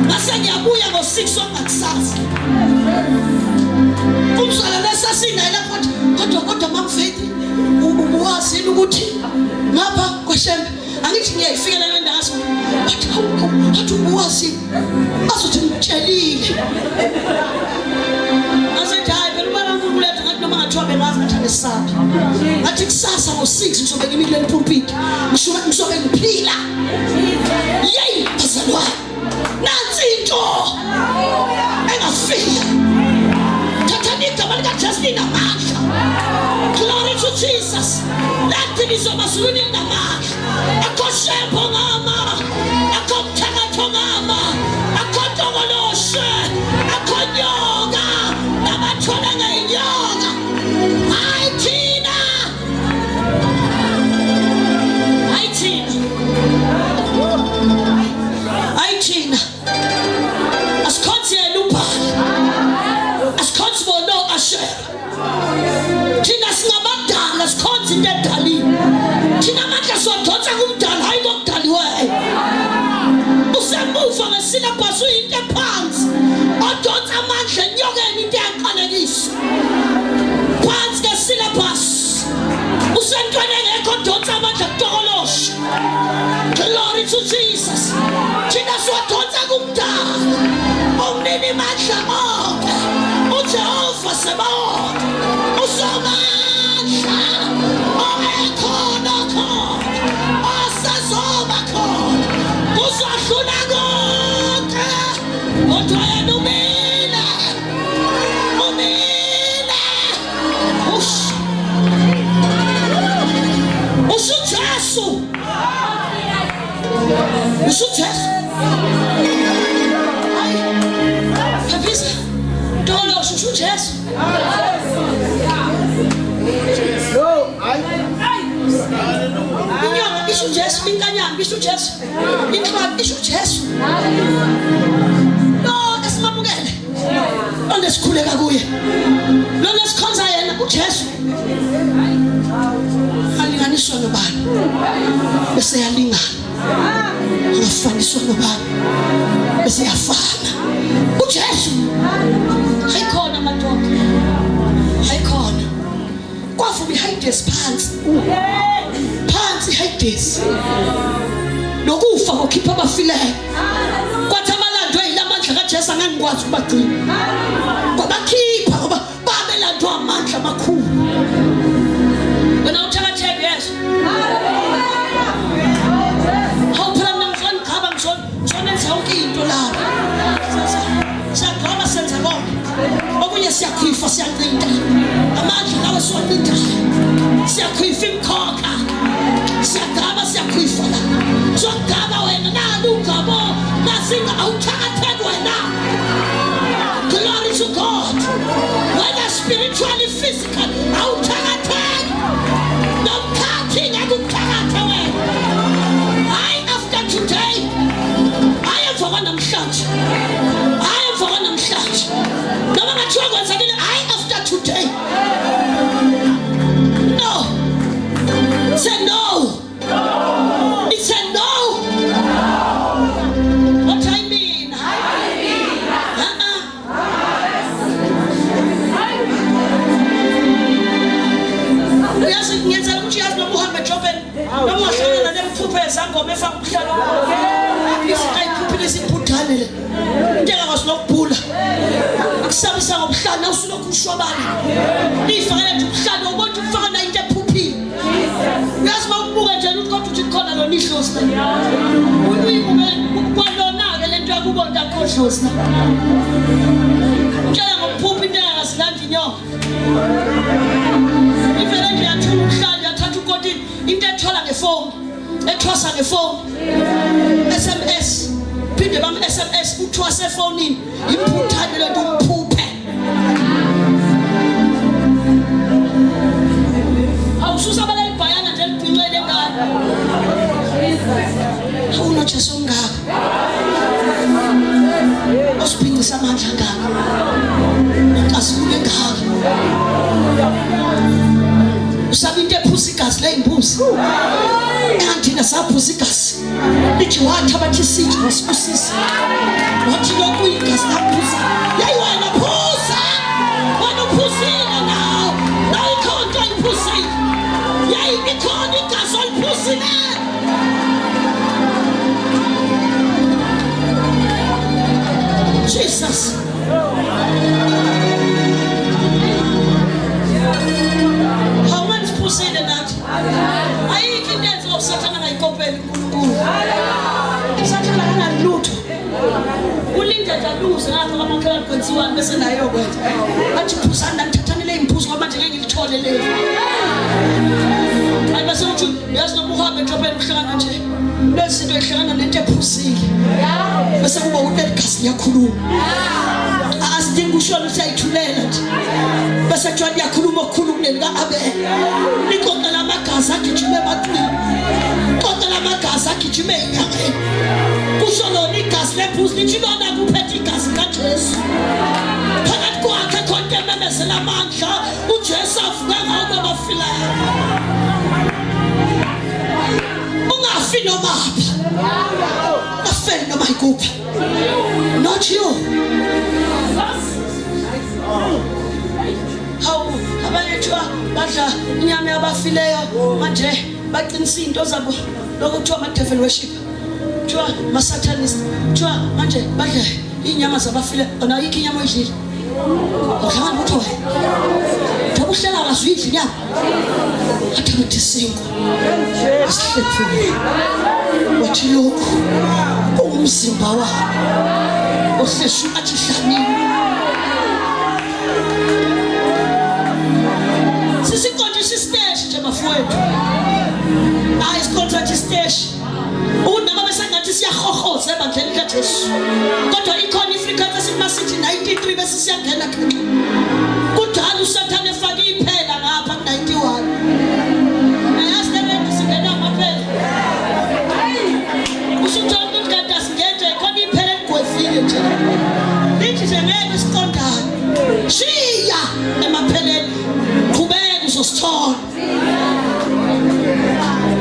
ngase ngiyabuya ngo-6 wangakusasa umzalwane esasinaye lapho kodwa mamfethi ubuwazi yini ukuthi ngapha kwaShembe angithi ngiyayifikela le ndawo wathi athi ubuwazi azothi ngitshelile ngasethi hayi phela ubaba uNkulunkulu ethi ngathi noma ngathiwa bengazi ngathi angesabi ngathi kusasa ngo-6 ngizobe ngimi kuleli pulpit ngizobe ngiphila. Yeyi bazalwane, nansi into engafika. Thathani igama likaJesu linamandla. Glory to Jesus. Laqiniso mazulwini linamandla. Akho shepho ngama, akho mthakatho ngama, akho ntokoloshe, akho nyoka, nabathwele ngeyinyoka. Hayi thina, hayi thina, hayi thina. Asikhonzi yena uBhali, asikhonzi bona o-Ashera. Thina singabadala, sikhonza into edaliwe. Thina amandla Isho uJesu inkanyamba, isho uJesu inhlwabi, isho uJesu. Lo esimamukele, lo lesikhuleka kuye, lo lesikhonza yena uJesu. Alinganiswa nobani bese yalingana, angafaniswa nobani bese yafana. UJesu hayikhona madoda, hayikhona. Kwavuma iHades phansi phansi iHades nokufa kokhipha abafileyo. Kwathi abalandwe yilamandla kaJesu angeke ngikwazi ukubagcina, kwabakhipha ngoba babelandwa amandla amakhulu. Wena uthakatheke yeso. Hawu phela mina ngizonigqaba, ngizonenza yonke into lapha. Siyagqaba senza konke. Okunye siyakhwifa, siyancinta. Amandla lawo siwancintayo. Siyakhwifa imikhokha. Siyagqaba, siyakhwifa la. Siyagqaba wena nalo ugqabo. Nasinga awuthakatheki wena. Glory to God. Whether spiritually, physically, awuthakatheki. Nomkhathi ngeke ukuthakathe wena. Hayi after today. Hayi emva kwanamhlanje. Hayi emva kwanamhlanje. Noma ngathiwa kwenzekile, hayi after today. No. Say no. It's a no. What I mean? Uh-uh. Uyazi ngiyenzela ukuthi yazi noma uhambe edrobheni noma ungahlangana nemphupho ezangoma efaka ubuhlalo, izinto ayiphuphile izimputhane le into engakwazi nokubhula akusabisa ngobuhlalo awusulokhu ushwabana iyifakele nje ubuhlalo ubona ukuthi ufaka nayo into ephuphile. Uyazi uma ukubuka nje ukuthi kodwa uthi khona lona idlozi la, uyibuke kwalona-ke le nto yakubo ntakho dlozi la, utshela ngokuphupha into engakazilanda inyoka ivele nje yathula ubuhlalo yathatha ukotini into ethola ngefoni ethwasa ngefoni SMS phinde bam SMS uthwasa efonini imphuthane lento umphuphe. Awususa abala ibhayana nje libhinqele ngane. Awunojesu ongaka osibhincisa amandla angaka inkazimulo engaka, usaba into ephuza igazi ley'mbuzi. Enganthina saphuza igazi lithi wathi abathi sithi wasibusisa wathi lokhu igazi laphuza. Yeyi wena phuza, wena uphuzile nawo nawe ikhona into oyiphuzile. Yeyi ikhona igazi oliphuzile. Jesus. Hawu manje siphuzile nathi. Ayikho into enziwa uSathane angayikopeli uNkulunkulu. USathane akanalutho. Ulinda nje aluze ngapha kwamakhelwane kwenziwani bese naye yokwenza. Athi phuzani nani, thathani le imphuzo ngoba manje ngeke ngilithole leli. Hayi bese uthi yazi noma uhambe edrobheni uhlangana nje lezi zinto ehlangana nento ephuzile. Bese kuba ukuthi leli gazi liyakhuluma. Asidingi ushona usiyayithulela nje. Bese kuthiwa liyakhuluma okukhulu kuneli ka-Abel. Lixoxela amagazi agijima ebantwini. Xoxela amagazi agijima ey'nyangeni. Kusho lona igazi lephuzi lithi lona kuphethe igazi likaJesu. Phakathi kwakhe khona into ememezela amandla uJesu avuka ngawo kwabafileyo. Ungafi nomaphi. Ungafeli noma yikuphi. Not you. Hawu abanye kuthiwa badla inyama yabafileyo manje baqinisa into zabo lokho kuthiwa ama-devil worship, kuthiwa ma-satanist, kuthiwa manje badla iy'nyama zabafile. Ona ayikho inyama oyidlile, awudlanga lutho wena njengoba uhlela akazuyidla inyama. Athi abathi isinkwa asihlephule wathi lokhu kuwumzimba wami ohleshu, athi hlanini sisiqondisa isiteshi nje bafowethu. Hayi isiqondisa isiteshi ukuthi noma besengathi siyahohoza ebandleni likaJesu, kodwa ikhona ifrequency esithi masithi 93 bese siyangena khexe. Kudala uSathane efake iphela ngapha ku-91. Ayazi le nto singena ngaphela.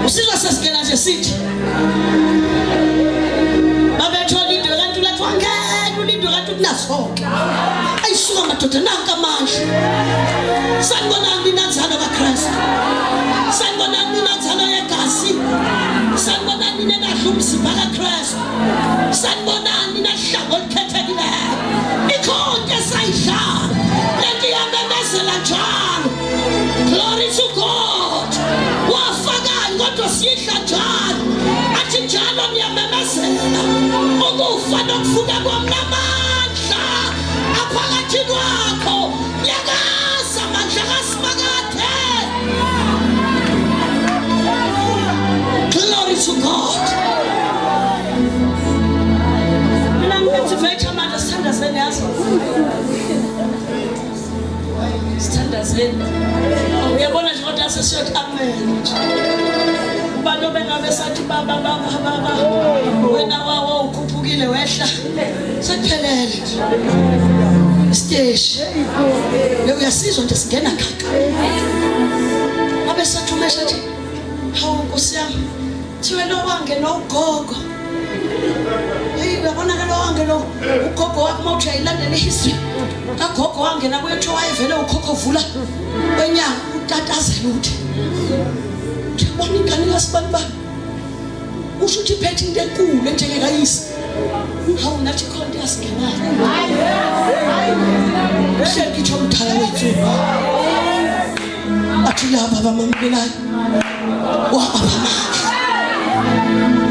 Usizwa sesingena nje sithi babethola into kanti ulathi wangena ulindwe kanti kunasonke. Ayisuka madoda nanka amandla. Sanibonani nina nzalo kaKristu. Sanibonani nina nzalo yegazi. Sanibonani nina nadla umzimba kaKristu. Sanibonani nina hlango olukhethekileyo. Ikhonto esayidlala. Lento iyamemezela njalo. Glory to God. Wafakayo kodwa siyidla njalo. Athi njalo niyamemezela. Ukufa nokuvuka kwami namandla aphakathi kwakho. Nyakaza mandla kaSimakade. Glory to God. Mina ngi-activate amandla sithandazeni yazi. Sithandazeni. Uyabona nje kodwa sesiyothi amen. Ubani obengabe sathi baba baba baba wena wawo ukhuphukile wehla. Sekuphelele nje. Isiteshi. Uyasizwa nje singena khakha. Abe sathi umesha athi hawu Nkosi yami thiwe lo wangena ugogo. Hey uyabona ke lo wangena ugogo wakho uma uthi uyayilandela ihistory kagogo wangena kuye kuthiwa wayevele ukhokho vula kwenyanga utatazela uthi bona ingane kasibani bani usho ukuthi iphethe into enkulu enjengekayise. Hawu nathi khona into yasingenayo. Uhleli kithi omdala wethu athi laba abamamukelayo wabapha amandla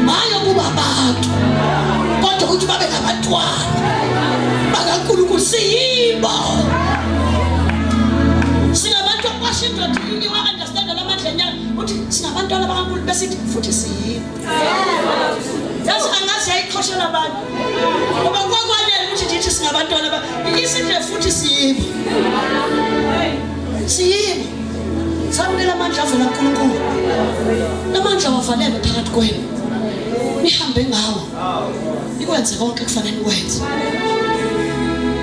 hayi ukuba abantu kodwa ukuthi babe ngabantwana bakaNkulunkulu. Siyibo singabantu akwasho indoda iwa understand lamandla enyama uthi singabantwana bakaNkulunkulu besithi futhi siyibo. Yazi angazi yayiqhoshela abantu ngoba kwakwanele ukuthi ndithi singabantwana ba isihle futhi siyibo. Siyibo. Samukela amandla avela kuNkulunkulu. Lamandla wavalelwe phakathi kwenu. Nihambe ngawo. Nikwenze konke kufanele nikwenze.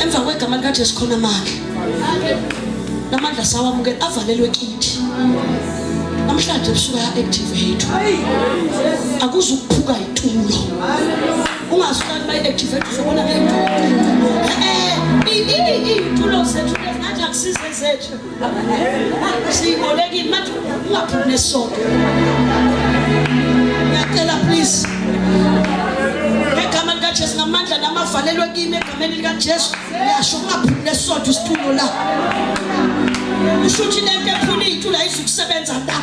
Emva kwegama likaJesu khona amandla. Lamandla sawamukela avalelwe kithi. Namhlanje ebusuku ya-activate. Akuzukuphuka itulo. Ungazi ukuthi bayi-activate uzobona ngey'tulo. Iy'tulo zethu ngathi akusize zethu. Siyibolekile manje ungaphumi nesonto. Ngiyacela please. Ngegama likaJesu ngamandla namavalelwe kimi egameni likaJesu. Ngiyasho ungaphumi nesonto isitulo la. Usho ukuthi lento ephula iy'tulo ayizukusebenza la.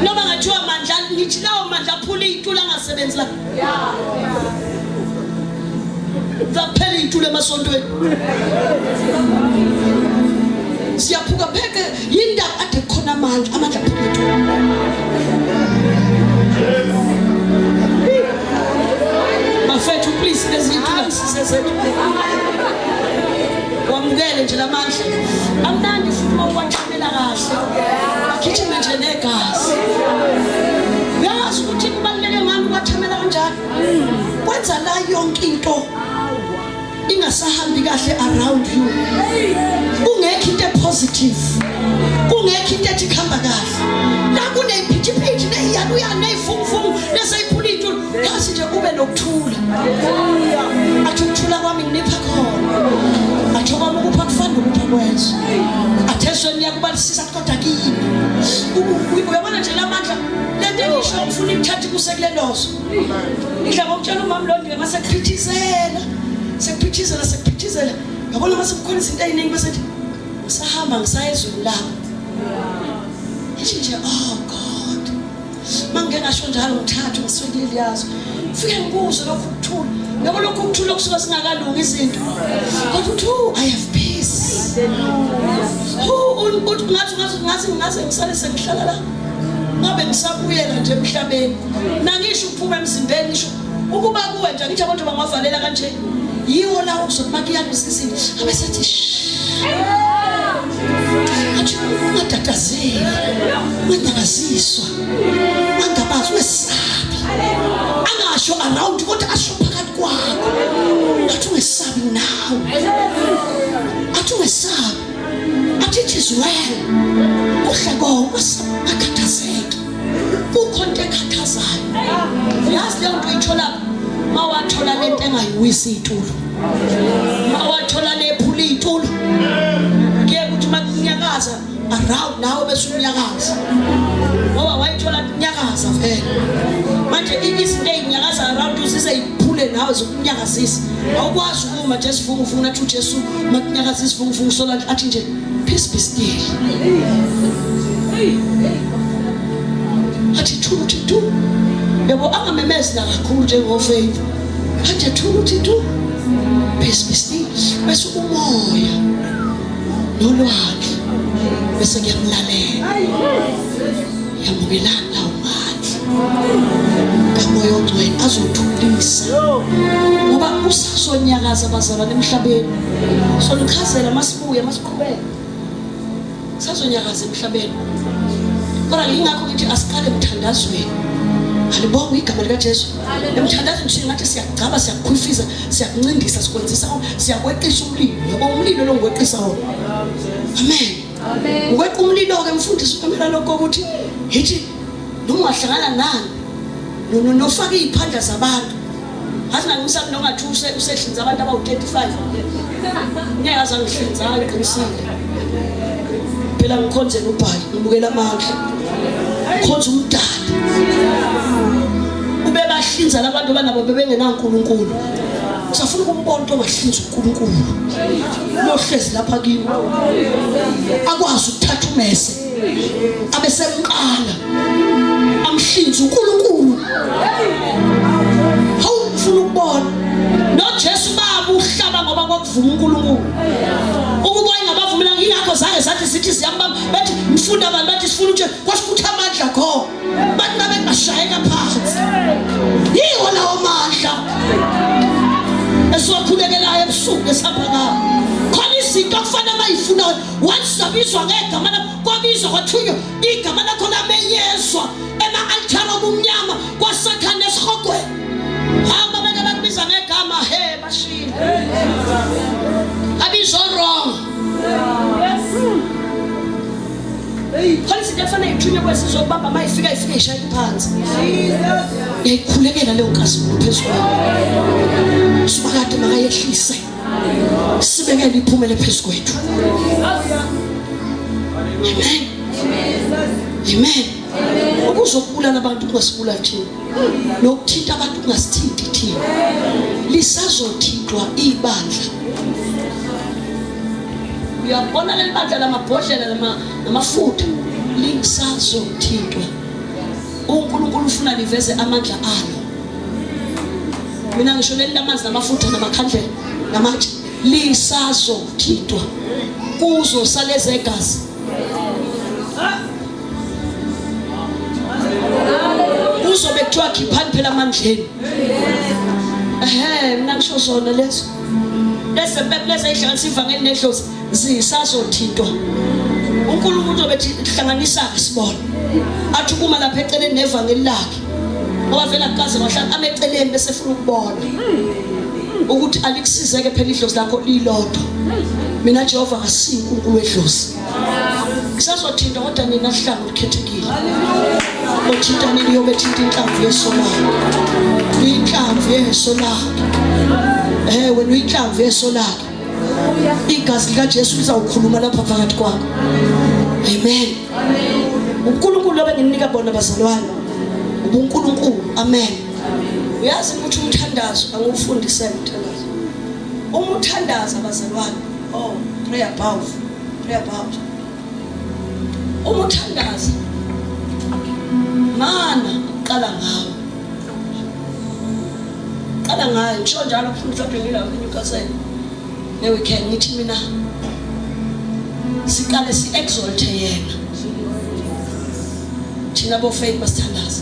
Noma ngathiwa mandla ngithi lawo mandla aphula iy'tulo angasebenzi la. Zaphela iy'tulo emasontweni. Siyaphuka pheke yindaba ade kukhona amandla amandla aphula iy'tulo. Bafethu please lezi iy'tulo akusize zethu. Wamukele nje lamandla. Amnandi futhi uma uwachamela kahle. Agijime nje negazi. Uyazi ukuthi kubaluleke ngani ukwachamela kanjalo? Kwenza la yonke into ingasahambi kahle around you. Kungekho into epositive. Kungekho into ethi khamba kahle. La kuneyiphithiphithi neyiyaluyalu neyivunguvungu neseyiphula iy'tulo. Yazi nje kube nokuthula. Athi ukuthula kwami nginipha khona. Athi okwami ukupha kufana nokupha kwezwe. Athi ezweni liyakubalisisa kodwa kimi. Uyabona nje lamandla lento engisho ngifuna ikuthathe kuse kulelozo. Ngidla ngokutshela umama Londiwe mase kuphithizela. Sekuphithizela sekuphithizela. Yabona mase kukhona izinto eziningi bese ngithi ngisahamba ngisaya ezweni lami. Ngithi nje oh God. Mangike ngasho njalo ngithathu ngisuke kuleli yazo. Fike ngikuzwe lokhu ukuthula. Yabo lokhu ukuthula kusuka singakalungi izinto. Kodwa uthi oh, I have peace. Oh uthi ngathi ngathi ngathi ngaze ngisale sengihlala la. Ngabe ngisabuyela nje emhlabeni. Nangisho ukuphuma emzimbeni ngisho ukuba kuwe nje ngithi abantu bangavalela kanje. Yiwo lawo kuzothi makuyalungisa izinto. Abe sethi athi ungatatazeli, unganyakaziswa, ungangabazi, ungesabi. Angasho around kodwa asho phakathi kwakho. Athi ungesabi nawe. Athi ungesabi. Athi it is well. Kuhle konke akhathazeki. Kukho into ekhathazayo. Uyazi leyo nto uyithola mawathola lento engayiwisi itulo. Mawathola lephula itulo. Kuye kuthi makunyakaza around nawe bese unyakaza ngoba wayithola kunyakaza vele manje izinto ezinyakaza around uzize iphule nawe zokunyakazisa awukwazi ukuma nje sifunga ufuna athi uJesu makunyakaza isifunga sola athi nje peace be still athi thula uthi tu yabo angamemezi nakakhulu njengofaith athi thula uthi tu peace be still bese umoya nolwandle bese kuyamlalela yamukelani lawo mandla kamoya ongcwele azothulisa ngoba usazonyakaza abazalwane emhlabeni sonichazela masibuye masiqhubeke sazonyakaza emhlabeni kodwa yingakho ngithi asiqale emthandazweni alibongwe igama likaJesu emthandazweni nje ngathi siyagcaba siyakukhwifiza siyakuncindisa sikwenzisa siyakweqisa umlilo yabo umlilo lo ngikweqisa wona amen amen ukweqa umlilo ke mfundisi ukamela lokho ukuthi yithi noma ungahlangana nani nofaka iziphandla zabantu ngathi ngangimsabi nongathi usehlinza abantu abawu-35 ngeke aze angihlinza ngiqinisile phela ngikhonzela ubhali ngibukela amandla khonza umdali ube bahlinza labantu abanabo bebengenankulunkulu usafuna ukumbona into ongahlinza uNkulunkulu lohlezi lapha kimi akwazi ukuthatha umese abesemqala amhlinze uNkulunkulu hawu ufuna ukubona noJesu baba uhlaba ngoba kwakuvuma uNkulunkulu ukuba ingabavumelanga ingakho zange sathi sithi siyambamba bathi mfunda abantu bathi sifuna uJesu kwasho ukuthi amandla khona bathi babe bashayeka phansi yiwo lawo mandla esiwakhulekelayo ebusuku esihamba ngawo khona izinto okufanele bayifuna once zabizwa ngegama lakho kwabizwa kwathunywa igama lakho lamenyezwa ema-altare obumnyama kwasathane esihogweni hamba beke bakubiza ngegama he bashile abizo wrong khona izinto efanele ithunywe kwesizokubamba uma ifika ifike ishaye phansi yayikhulekela leyo nkazimulo phezu kwayo sibakade makayehlise sibekele iphumele phezu kwethu amen amen ukuzokubulala abantu kungasibulali thina nokuthinta abantu kungasithinti thina lisazothintwa ibandla uyabona leli bandla lamabhodlela namafutha lisazothintwa uNkulunkulu ufuna liveze amandla alo mina ngisho leli lamanzi namafutha namakhandlela namatshe lisazothintwa kuzo saleza egazi kuzobe kuthiwa khiphani phela amandleni ehe mina ngisho zona lezo lezi mpepho lezi eyihlanganisa ivangeli nedlozi zisazothintwa uNkulunkulu uzobe hlanganisa-ke sibone athi ukuma lapha eceleni nevangeli lakhe ngoba vele akukaze wahlala ame eceleni bese efuna ukubona ukuthi alikusizeke phela idlozi lakho lilodwa mina Jehova ngasiyi uNkulunkulu wedlozi ngisazothinta kodwa nina hlanga olukhethekile othinta nini yobe thinta inhlamvu yeso lakhe inhlamvu yeso lakhe eh wena uyinhlamvu yeso lakhe igazi likaJesu lizawukhuluma lapha phakathi kwakho amen uNkulunkulu lobe ngininika bona bazalwane ubuNkulunkulu amen uyazi ukuthi umthandazo angiwufundise umthandazo uma uthandaza bazalwane oh pray above pray about uma uthandaza mana uqala ngawo qala ngayo ngisho njalo mhlawumbe ngila eNewcastle ne-weekend ngithi mina siqale si-exalte yena thina bofaith basithandaza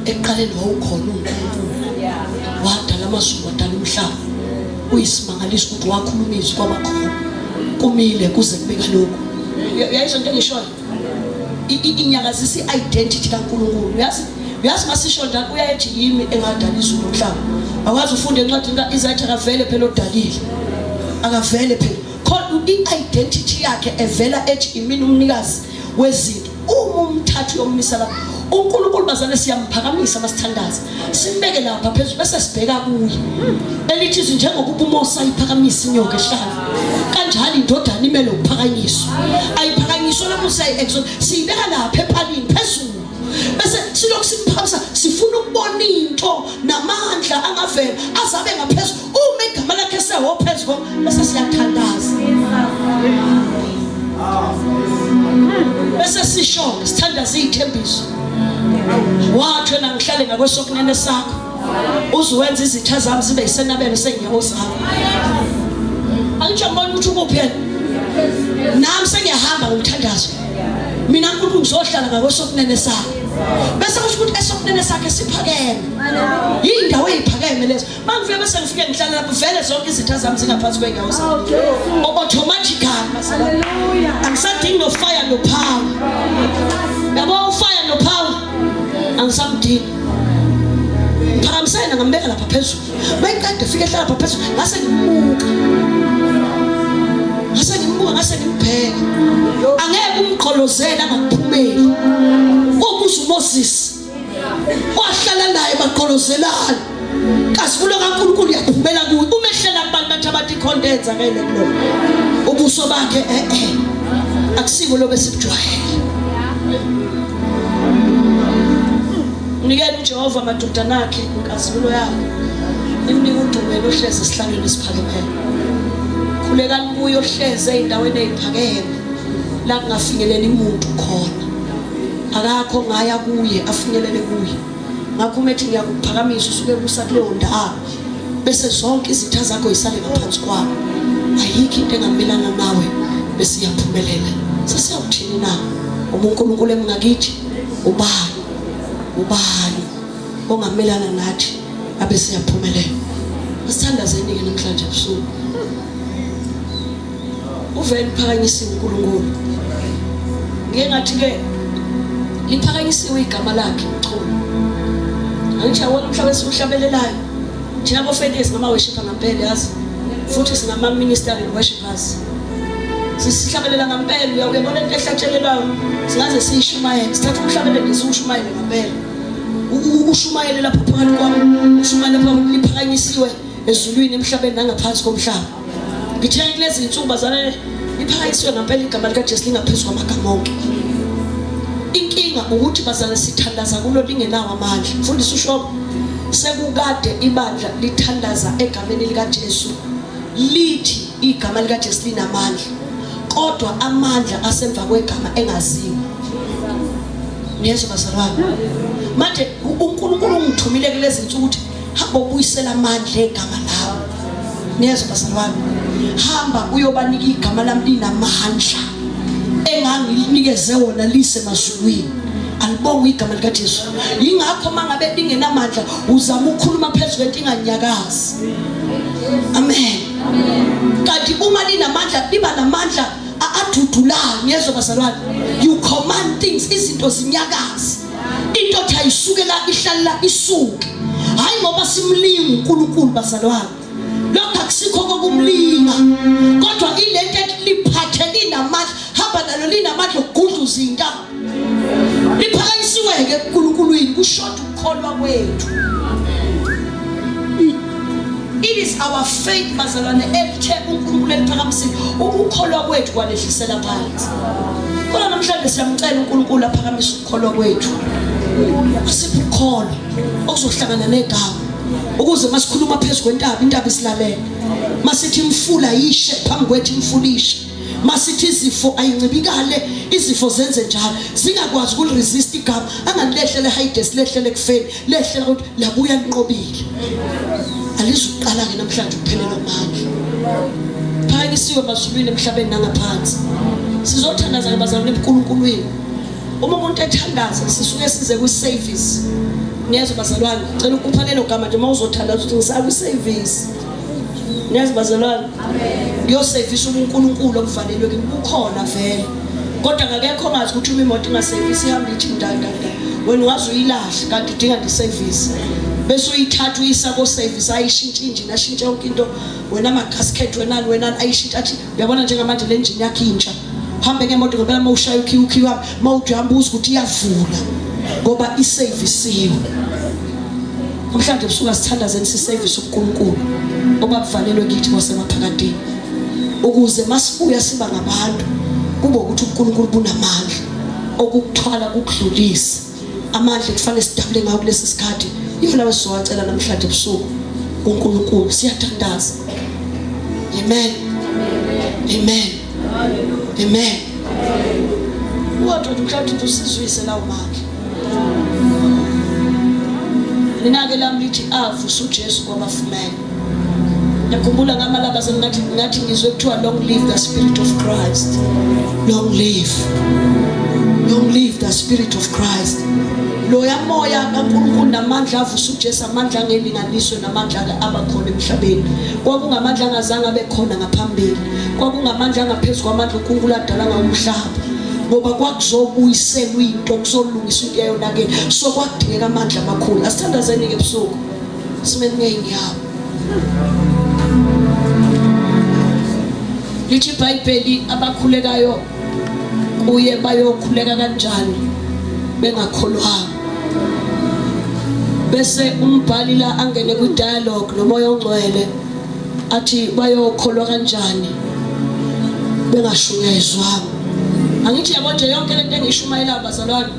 ekuqaleni wawukhona uNkulunkulu wadala amazulu wadala umhlaba uyisimangaliso ukuthi wakhuluma izwi kwabakhona kumile kuze kube kalokhu uyayizwa into engishoyo inyakazisa i-identity kaNkulunkulu uyazi uyazi masisho njalo uyayethi yimi engadala izulu nomhlaba awazi ufunde encwadini ka-Isaya akavele phela odalile akavele phela khona i-identity yakhe evela ethi imina umnikazi wezinto. Uma umthatha uyomisa lapha uNkulunkulu bazane siyamphakamisa masithandaza simbeke lapha phezulu bese sibheka kuye elithi izwi njengokuba uMose ayiphakamisa inyoka ehlala kanjalo indodana imele ukuphakanyiswa ayiphakanyiswa lapho siyayi-exo siyibeka lapha epalini phezulu bese silokhu simphakamisa sifuna ukubona into namandla angavela azabe ngaphezulu uma igama lakhe seho phezulu bese siyathandaza bese sisho sithandaza izithembiso wathi wena ngihlale ngakwesokunene sakho uzuwenza izitha zami zibe yisenabelo sey'nyawo zakho angitsho ngibona ukuthi ukuphi yena nami sengiyahamba ngomthandazo mina nkulunkulu ngizohlala ngakwesokunene sakho bese kusho ukuthi esokunene sakhe siphakeme yiy'ndawo ey'phakeme lezo Mangifika bese ngifike ngihlala lapho vele zonke izitha zami zingaphansi kwenyawo zami. Oh, automatically masala. Angisadingi no fire no power. Yabo fire no power. Angisamdingi. Ngiphakamisena ngambeka lapha phezulu. Mayiqeda fike ehlala lapha phezulu ngase ngimbuka. Ngase ngimbuka ngase ngimbheka. Angeke umgqolozela angakuphumeli. Kokuza uMoses wahlala naye baqolozelana kazibulo kaNkulunkulu yaphumela kuye uma ehlela kubantu bathi abathi ikhonto eyenzakele kulo ubuso bakhe eh eh akusiko lobe sikujwayele nikela uJehova amadodana akhe inkazimulo yakhe nimnike udumo ohlezi esihlalweni esiphakemeyo khulekani kuye ohlezi ey'ndaweni ey'phakeme la kungafinyeleli muntu khona akakho ngaya kuye afinyelele kuye ngakho uma ethi ngiyakuphakamisa usuke kusa kuleyo ndawo bese zonke izitha zakho yisale ngaphansi kwakho ayikho into engamelana nawe bese iyaphumelela sesiyawuthini na uma uNkulunkulu emngakithi ubani ubani ongamelana nathi abe siyaphumelela asithandazeni-ke namhlanje ebusuku Uvele uphakanyisiwe uNkulunkulu. Ngike ngathi ke liphakanyisiwe igama lakhe mchunu. Angithi awona umhlaba esiwuhlabelelayo. Thina bofendisi ngama worshiper ngampela yazi. Futhi singama ministering worshipers. Sisihlabelela ngampela uyabona into ehlatshelelwayo singaze siyishumayele sithatha umhlabelelo siwushumayele ngampela. Ushumayele lapho phakathi kwami ushumayele lapho liphakanyisiwe ezulwini emhlabeni nangaphansi komhlaba. Ngithe kulezi insuku bazalwane liphakanyisiwe ngempela igama likaJesu lingaphezu kwamagama onke. Inkinga ukuthi bazalwane sithandaza kulo lingenawo amandla. Mfundisi usho sekukade ibandla lithandaza egameni likaJesu lithi igama likaJesu linamandla kodwa amandla asemva kwegama engaziwa. Niyezwa bazalwane? Manje uNkulunkulu ungithumile kulezi insuku ukuthi hamba ubuyisela amandla egama lawo niyezwa bazalwane hamba uyobanika igama lami linamandla engangilinikeze wona lisemazulwini alibongwe igama likaJesu yingakho mangabe lingenamandla uzama ukukhuluma phezu kwento inganyakazi amen kanti uma linamandla liba namandla adudulayo ngiyezwa bazalwane you command things izinto zinyakaze into othi ayisuke la ihlala isuke hayi ngoba simlinga uNkulunkulu bazalwane lokho akusikho kokumlinga kodwa ilento liphathe linamandla hamba nalo linamandla okugudluza intaba liphakanyisiwe-ke eNkulunkulwini kushoda ukukholwa kwethu It is our faith bazalwane elithe uNkulunkulu eliphakamisile ukukholwa kwethu kwalehlisela phansi. Kodwa namhlanje siyamcela uNkulunkulu aphakamise ukukholwa kwethu. Asiphe ukukholwa okuzohlangana negama ukuze masikhuluma phezu kwentaba intaba isilalele. Masithi imfula yishe phambi kwethu imfula ishe. Masithi izifo ayincibikale izifo zenze njalo zingakwazi ukuliresist igama angalilehlele hades lehlele kufeni lehlela ukuthi labuya linqobile alizuqala ke namhlanje ukuphelelwa amandla phakanyisiwe emazulwini emhlabeni nangaphansi sizothandaza ke bazalwane ebuNkulunkulwini uma umuntu ethandaza sisuke size kwi-service niyezwa bazalwane cela ukupha lelo gama nje uma uzothandaza ukuthi ngisaya kwi-service niyezwa bazalwane ngiyosevisa ubuNkulunkulu obuvalelwe kimi bukhona vele kodwa akekho ongazi ukuthi uma imoto ingasevisi ihamba ithi ndandanda Wena ungaze uyilahle kanti idinga nje service. Bese uyithatha uyisa ko service ayishintshe injini ashintshe yonke into wena ama gasket wena wena ayishintshe athi uyabona njengamanje le engine yakhe intsha. Uhambe ngemoto ngempela uma ushaya ukhiya ukhiya uhambe uma uthi uhamba uzwe ukuthi iyavula ngoba isevisiwe. Namhlanje ebusuku asithandazeni siservice uNkulunkulu obakuvalelwe kithi kwasemaphakadeni ukuze masibuya siba ngabantu kube ukuthi uNkulunkulu bunamandla okukuthwala kukudlulisa amandla ekufanele sidabule ngawo kulesi sikhathi yiwo lawo sizowacela namhlanje ebusuku kuNkulunkulu siyathandaza amen amen amen kodwa mhlawumbe nje usizwise lawo mandla Mina-ke lami lithi avusa uJesu kwabafumene. Ngiyakhumbula ngamalanga sengathi ngathi ngizwe kuthiwa long live the spirit of Christ. Long live. Long live the spirit of Christ. Loya moya kaNkulunkulu namandla avusa uJesu amandla angelinganiswe namandla abakhona emhlabeni. Kwakungamandla angazange abe khona ngaphambili. Kwakungamandla angaphezu kwamandla uNkulunkulu adala ngawo umhlaba. Ngoba kwakuzobuyiselwa into kuzolungiswa into eyayonakele so kwakudingeka amandla amakhulu asithandazeni ke ebusuku simeni ngeenyawo lithi iBhayibheli abakhulekayo kuye bayokhuleka kanjani bengakholwanga bese umbhali la angene kwi dialogue nomoya ongcwele athi bayokholwa kanjani bengashunyayezwanga angithi yabo nje yonke lento engishumayela bazalwane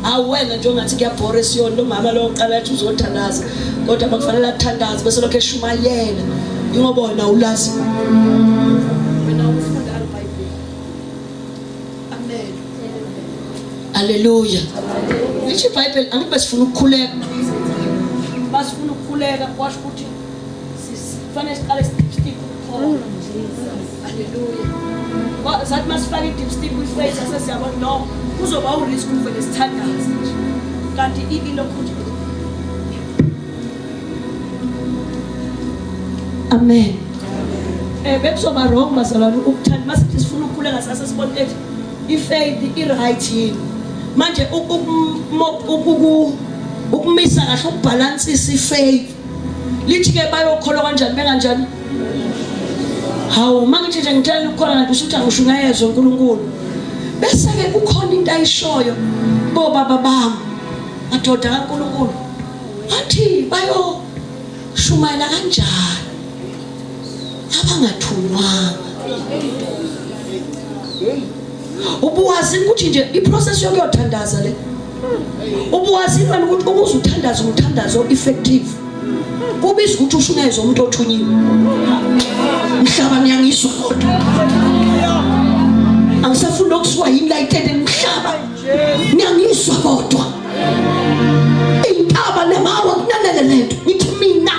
awu wena nje ongathi kuyabhora esiyona lo mama lo oqala athi uzothandaza kodwa bakufanele athandaze bese lokho eshumayela ingoba wena ulazi wena ufunda iBhayibheli amen haleluya lithi iBhayibheli angithi besifuna ukukhuleka basifuna ukukhuleka kwasho ukuthi Sifanele siqale dipstick ukukholwa. Haleluya. Sathi masifake i-dipstick kwi-face sesiyabona no kuzoba u-risk ukuvele sithandaze nje. Kanti ilokhu nje. Amen. Eh bekuzoba wrong bazalwane ukuthanda masithi sifuna ukukhuleka sase sibona ethi i-faith i-right yini. Manje ukumisa kahle ukubhalansisa i-faith lithi ke bayokholwa kanjani benganjani hawu uma ngithi nje ngicela ukukholwa kanti usuthi angishunyayezwe uNkulunkulu bese ke kukhona into ayishoyo bobaba bami madoda kaNkulunkulu athi bayoshumayela kanjani abangathunywanga ubuwazi ukuthi nje iprocess yokuyothandaza le Ubuwazi wena ukuthi ukuze uthandaze umthandazo effective kubiza ukuthi ushumayeze umuntu othunyiwe. Mhlaba niyangizwa kodwa. Angisafuni lokusuka yini la itende mhlaba. Niyangizwa kodwa. Intaba nemawa kunanele lento ngithi mina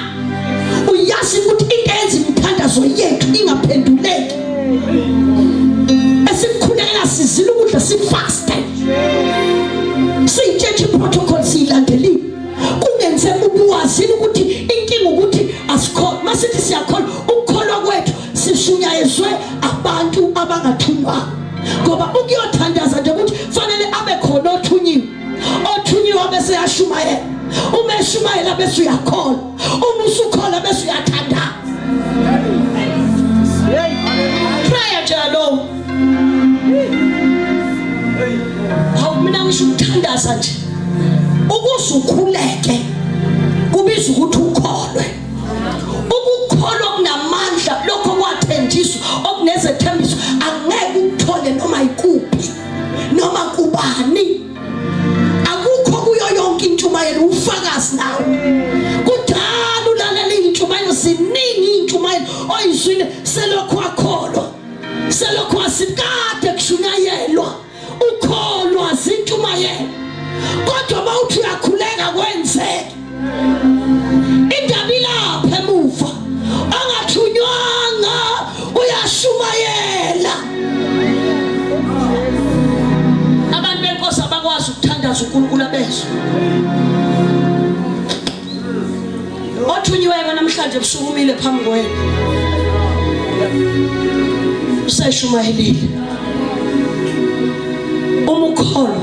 uyazi ukuthi into eyenza imithandazo yethu ingaphenduleki esikhulekela sizila ukudla sifaste siyitshethe iprotocol siyilandelile kungenze ubuwazini ukuthi inkinga ukuthi asikholwa masithi siyakholwa ukukholwa kwethu sishunyayezwe abantu abangathunywanga ngoba ukuyothandaza nje ukuthi fanele abe khona othunyiwe othunyiwe bese yashumayela uma eshumayela bese uyakholwa uma usukholwa bese uyathandaza prayer njalo Hawu mina ngisho ukuthandaza nje. Ukuze ukhuleke kubiza ukuthi ukholwe. Ukukholwa kunamandla lokho kwathenjiswa okunezethembiso angeke ukuthole noma ikuphi noma kubani. Akukho kuyo yonke intshumayelo ufakazi nawe. Kudala ulalela intshumayelo ziningi intshumayelo oyizwile selokhu wakholwa. Selokhu wasikade kushunyayelwa ukholwa zintshumayelo kodwa uma uthi uyakhuleka kwenzeke indaba ilapha emuva angathunywanga uyashumayela abantu benkosi abakwazi ukuthandaza uNkulunkulu abezwe othunyiweko namhlanje busukumile phambi kwenu useshumayelile uma ukholwa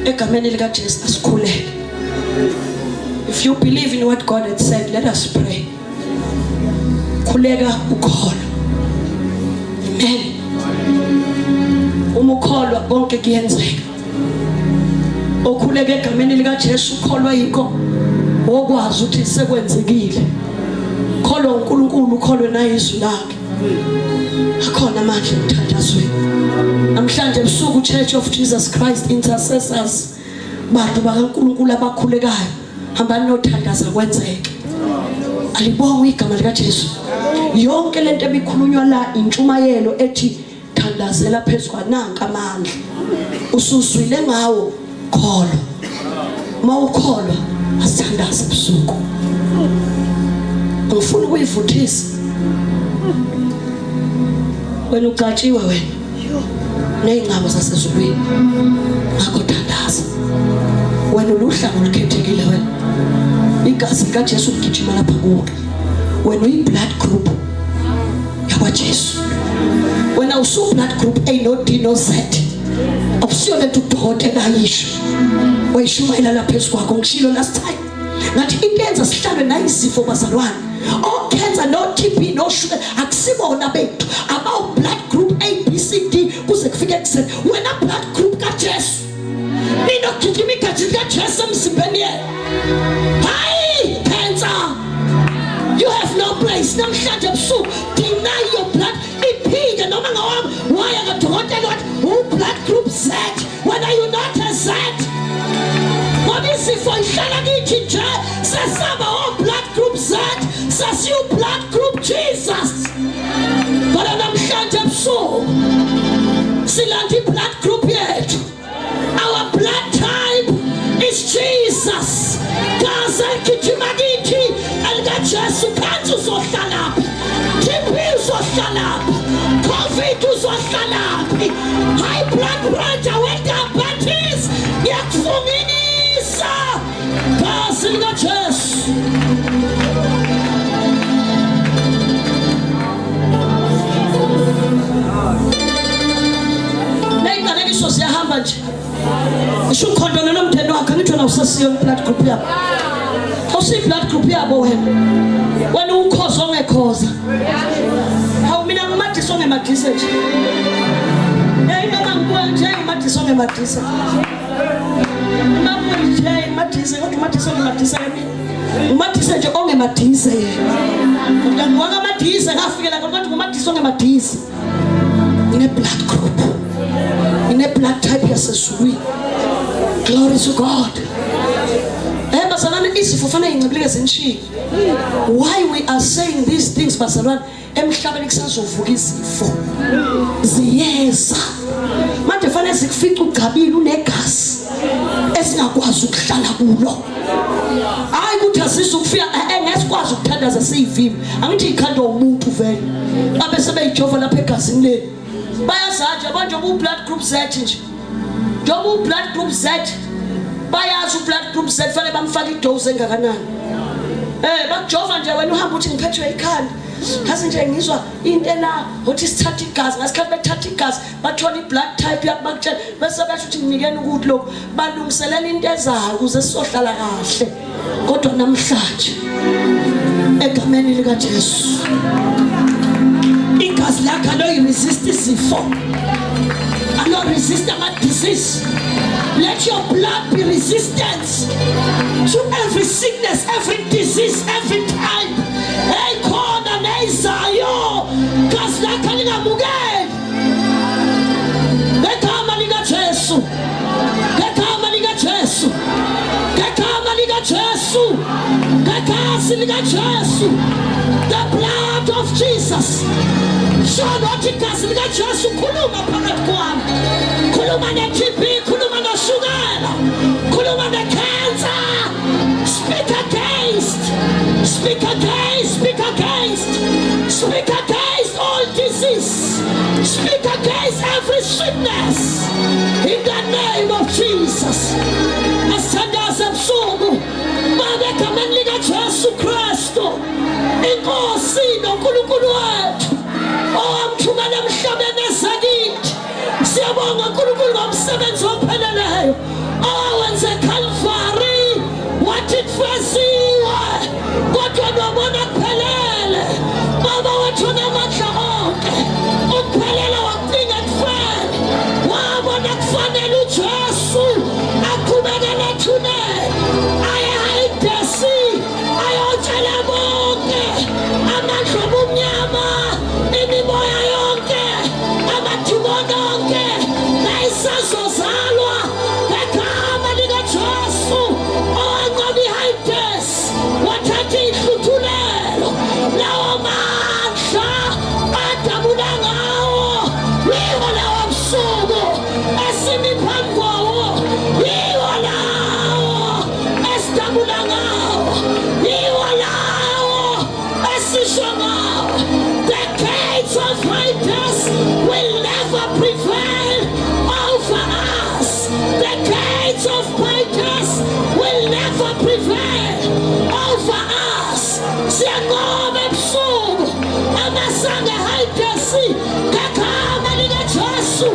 Egameni lika Jesu asikhuleke. If you believe in what God had said, let us pray. Khuleka ukholwa. Amen. Uma ukholwa konke kuyenzeka. Okhuleka egameni lika Jesu ukholwa yikho okwazi ukuthi sekwenzekile. Kholwa uNkulunkulu ukholwe nayizwi lakhe. Akhona amandla emthandazweni. Namhlanje ebusuku Church of Jesus Christ Intercessors bantu bakaNkulunkulu abakhulekayo hambani nothandaza kwenzeke. Alibongwe igama likaJesu. Yonke lento ebikhulunywa la intshumayelo ethi thandazela phezu kwananka amandla usuzwile ngawo kholwa mawukholwa asithandaze ebusuku ngifuna ukuyivuthisa wena ucatshiwe wena ney'nqabo zasezulwini ngakho thandaza wena uluhlanga olukhethekile wena igazi likajesu ligijima lapha kuwe wena uyi-blood group yakwaJesu wena usu blood group A no D no Z awusiyo lento udokotela ayisho wayishumayela lapha phezu kwakho ngishilo last time ngathi into enza sihlalwe nayizifo bazalwane okhensa no TB no sugar akusibona bethu abawu blood group A B C D kuze kufike ku Z wena blood group kaJesu Nina gijima igazi likaJesu emzimbeni yenu. Hayi cancer. You have no place namhlanje ebusuku. Deny your blood. Iphike noma ngawami waya kadokotela wathi u blood group Z. Wena you not a Z. Ngoba izifo ihlala kithi nje sesaba o blood group Z sesiyu blood group Jesus. Kodwa namhlanje ebusuku silanda i-blood group yethu. Our blood type is Jesus. Gaza ligijima kithi elikaJesu phansi uzohlalaphi? TB uzohlalaphi? Covid uzohlalaphi? High blood pressure we-diabetes ngiyakufungisa gazi likaJesu. Neyinqalekiso ziyahamba nje. Ngisho ukhondona nomndeni wakho angithi wena usesiyo blood group yabo. Awusiyi blood group yabo wena. Wena ukhoza ongekhoza. Hawu mina ngumadisi ongemadise nje. Hey noma ngibuka nje ngumadisi ongemadise. Uma nje madise kodwa umadise ongemadise yena. Umadise nje ongemadise yena. Kodwa ngiwakamadise ngafikela kodwa ngumadise ongemadise. Ngine blood group. Ngine blood type yasezulwini. Glory to God. Eh bazalwane izifo fanele incibilike zinishiye. Why we are saying these things bazalwane emhlabeni kusazovuka izifo. Ziyeza. Manje fanele zikufice ugcabile unegazi esingakwazi ukuhlala kulo. Hayi ukuthi asizukufika engesikwazi ukuthandaza siyivimbi. Angithi ikhandwa umuntu vele. Abe sebeyijova lapha egazini leli. Bayazazi yabo njengoba u-blood group Z nje. Njengoba u-blood group Z bayazi u-blood group Z fanele bamfake idose engakanani. Eh bakujova nje wena uhamba uthi ngiphethwe ikhanda. Ngaze nje ngizwa into ela uthi sithatha igazi ngasikhathi bethatha igazi bathola i-blood type yakho bakutshela bese besho ukuthi nginikeni ukuthi lokhu balungiselela into ezayo ukuze sizohlala kahle kodwa namhlanje egameni likaJesu igazi lakhe aloyiresist izifo alo-resist ama-disease let your blood be resistant to every sickness every disease every type eyikhona neyizayo gazi lakhe lingamukeli ngegama likaJesu ngegama likaJesu ngegama likaJesu ngegazi likaJesu the blood of Jesus shona wathi igazi likaJesu khuluma phakathi kwami khuluma ne-TB khuluma noshukela khuluma ne-cancer speak against speak against speak against speak against all disease speak against every sickness in the name of Jesus asithandaze ebusuku Baba egameni likaJesu Kristu inkosi noNkulunkulu wethu owamthumela emhlabeni ezakithi siyabonga uNkulunkulu ngomsebenzi opheleleyo. Imimoya yonke, amadimoni onke nayisazozalwa ngegama likaJesu owanqoba iHades wathatha ihluthulelo lawo mandla adabula ngawo yiwo lawo busuku esimi phambi kwawo yiwo lawo esidabula ngawo yiwo lawo esisho ngawo. The gates of Hades will never prevail over us. The gates of Hades will never prevail over us. Siyanqoba ebusuku amasango eHades ngegama likaJesu.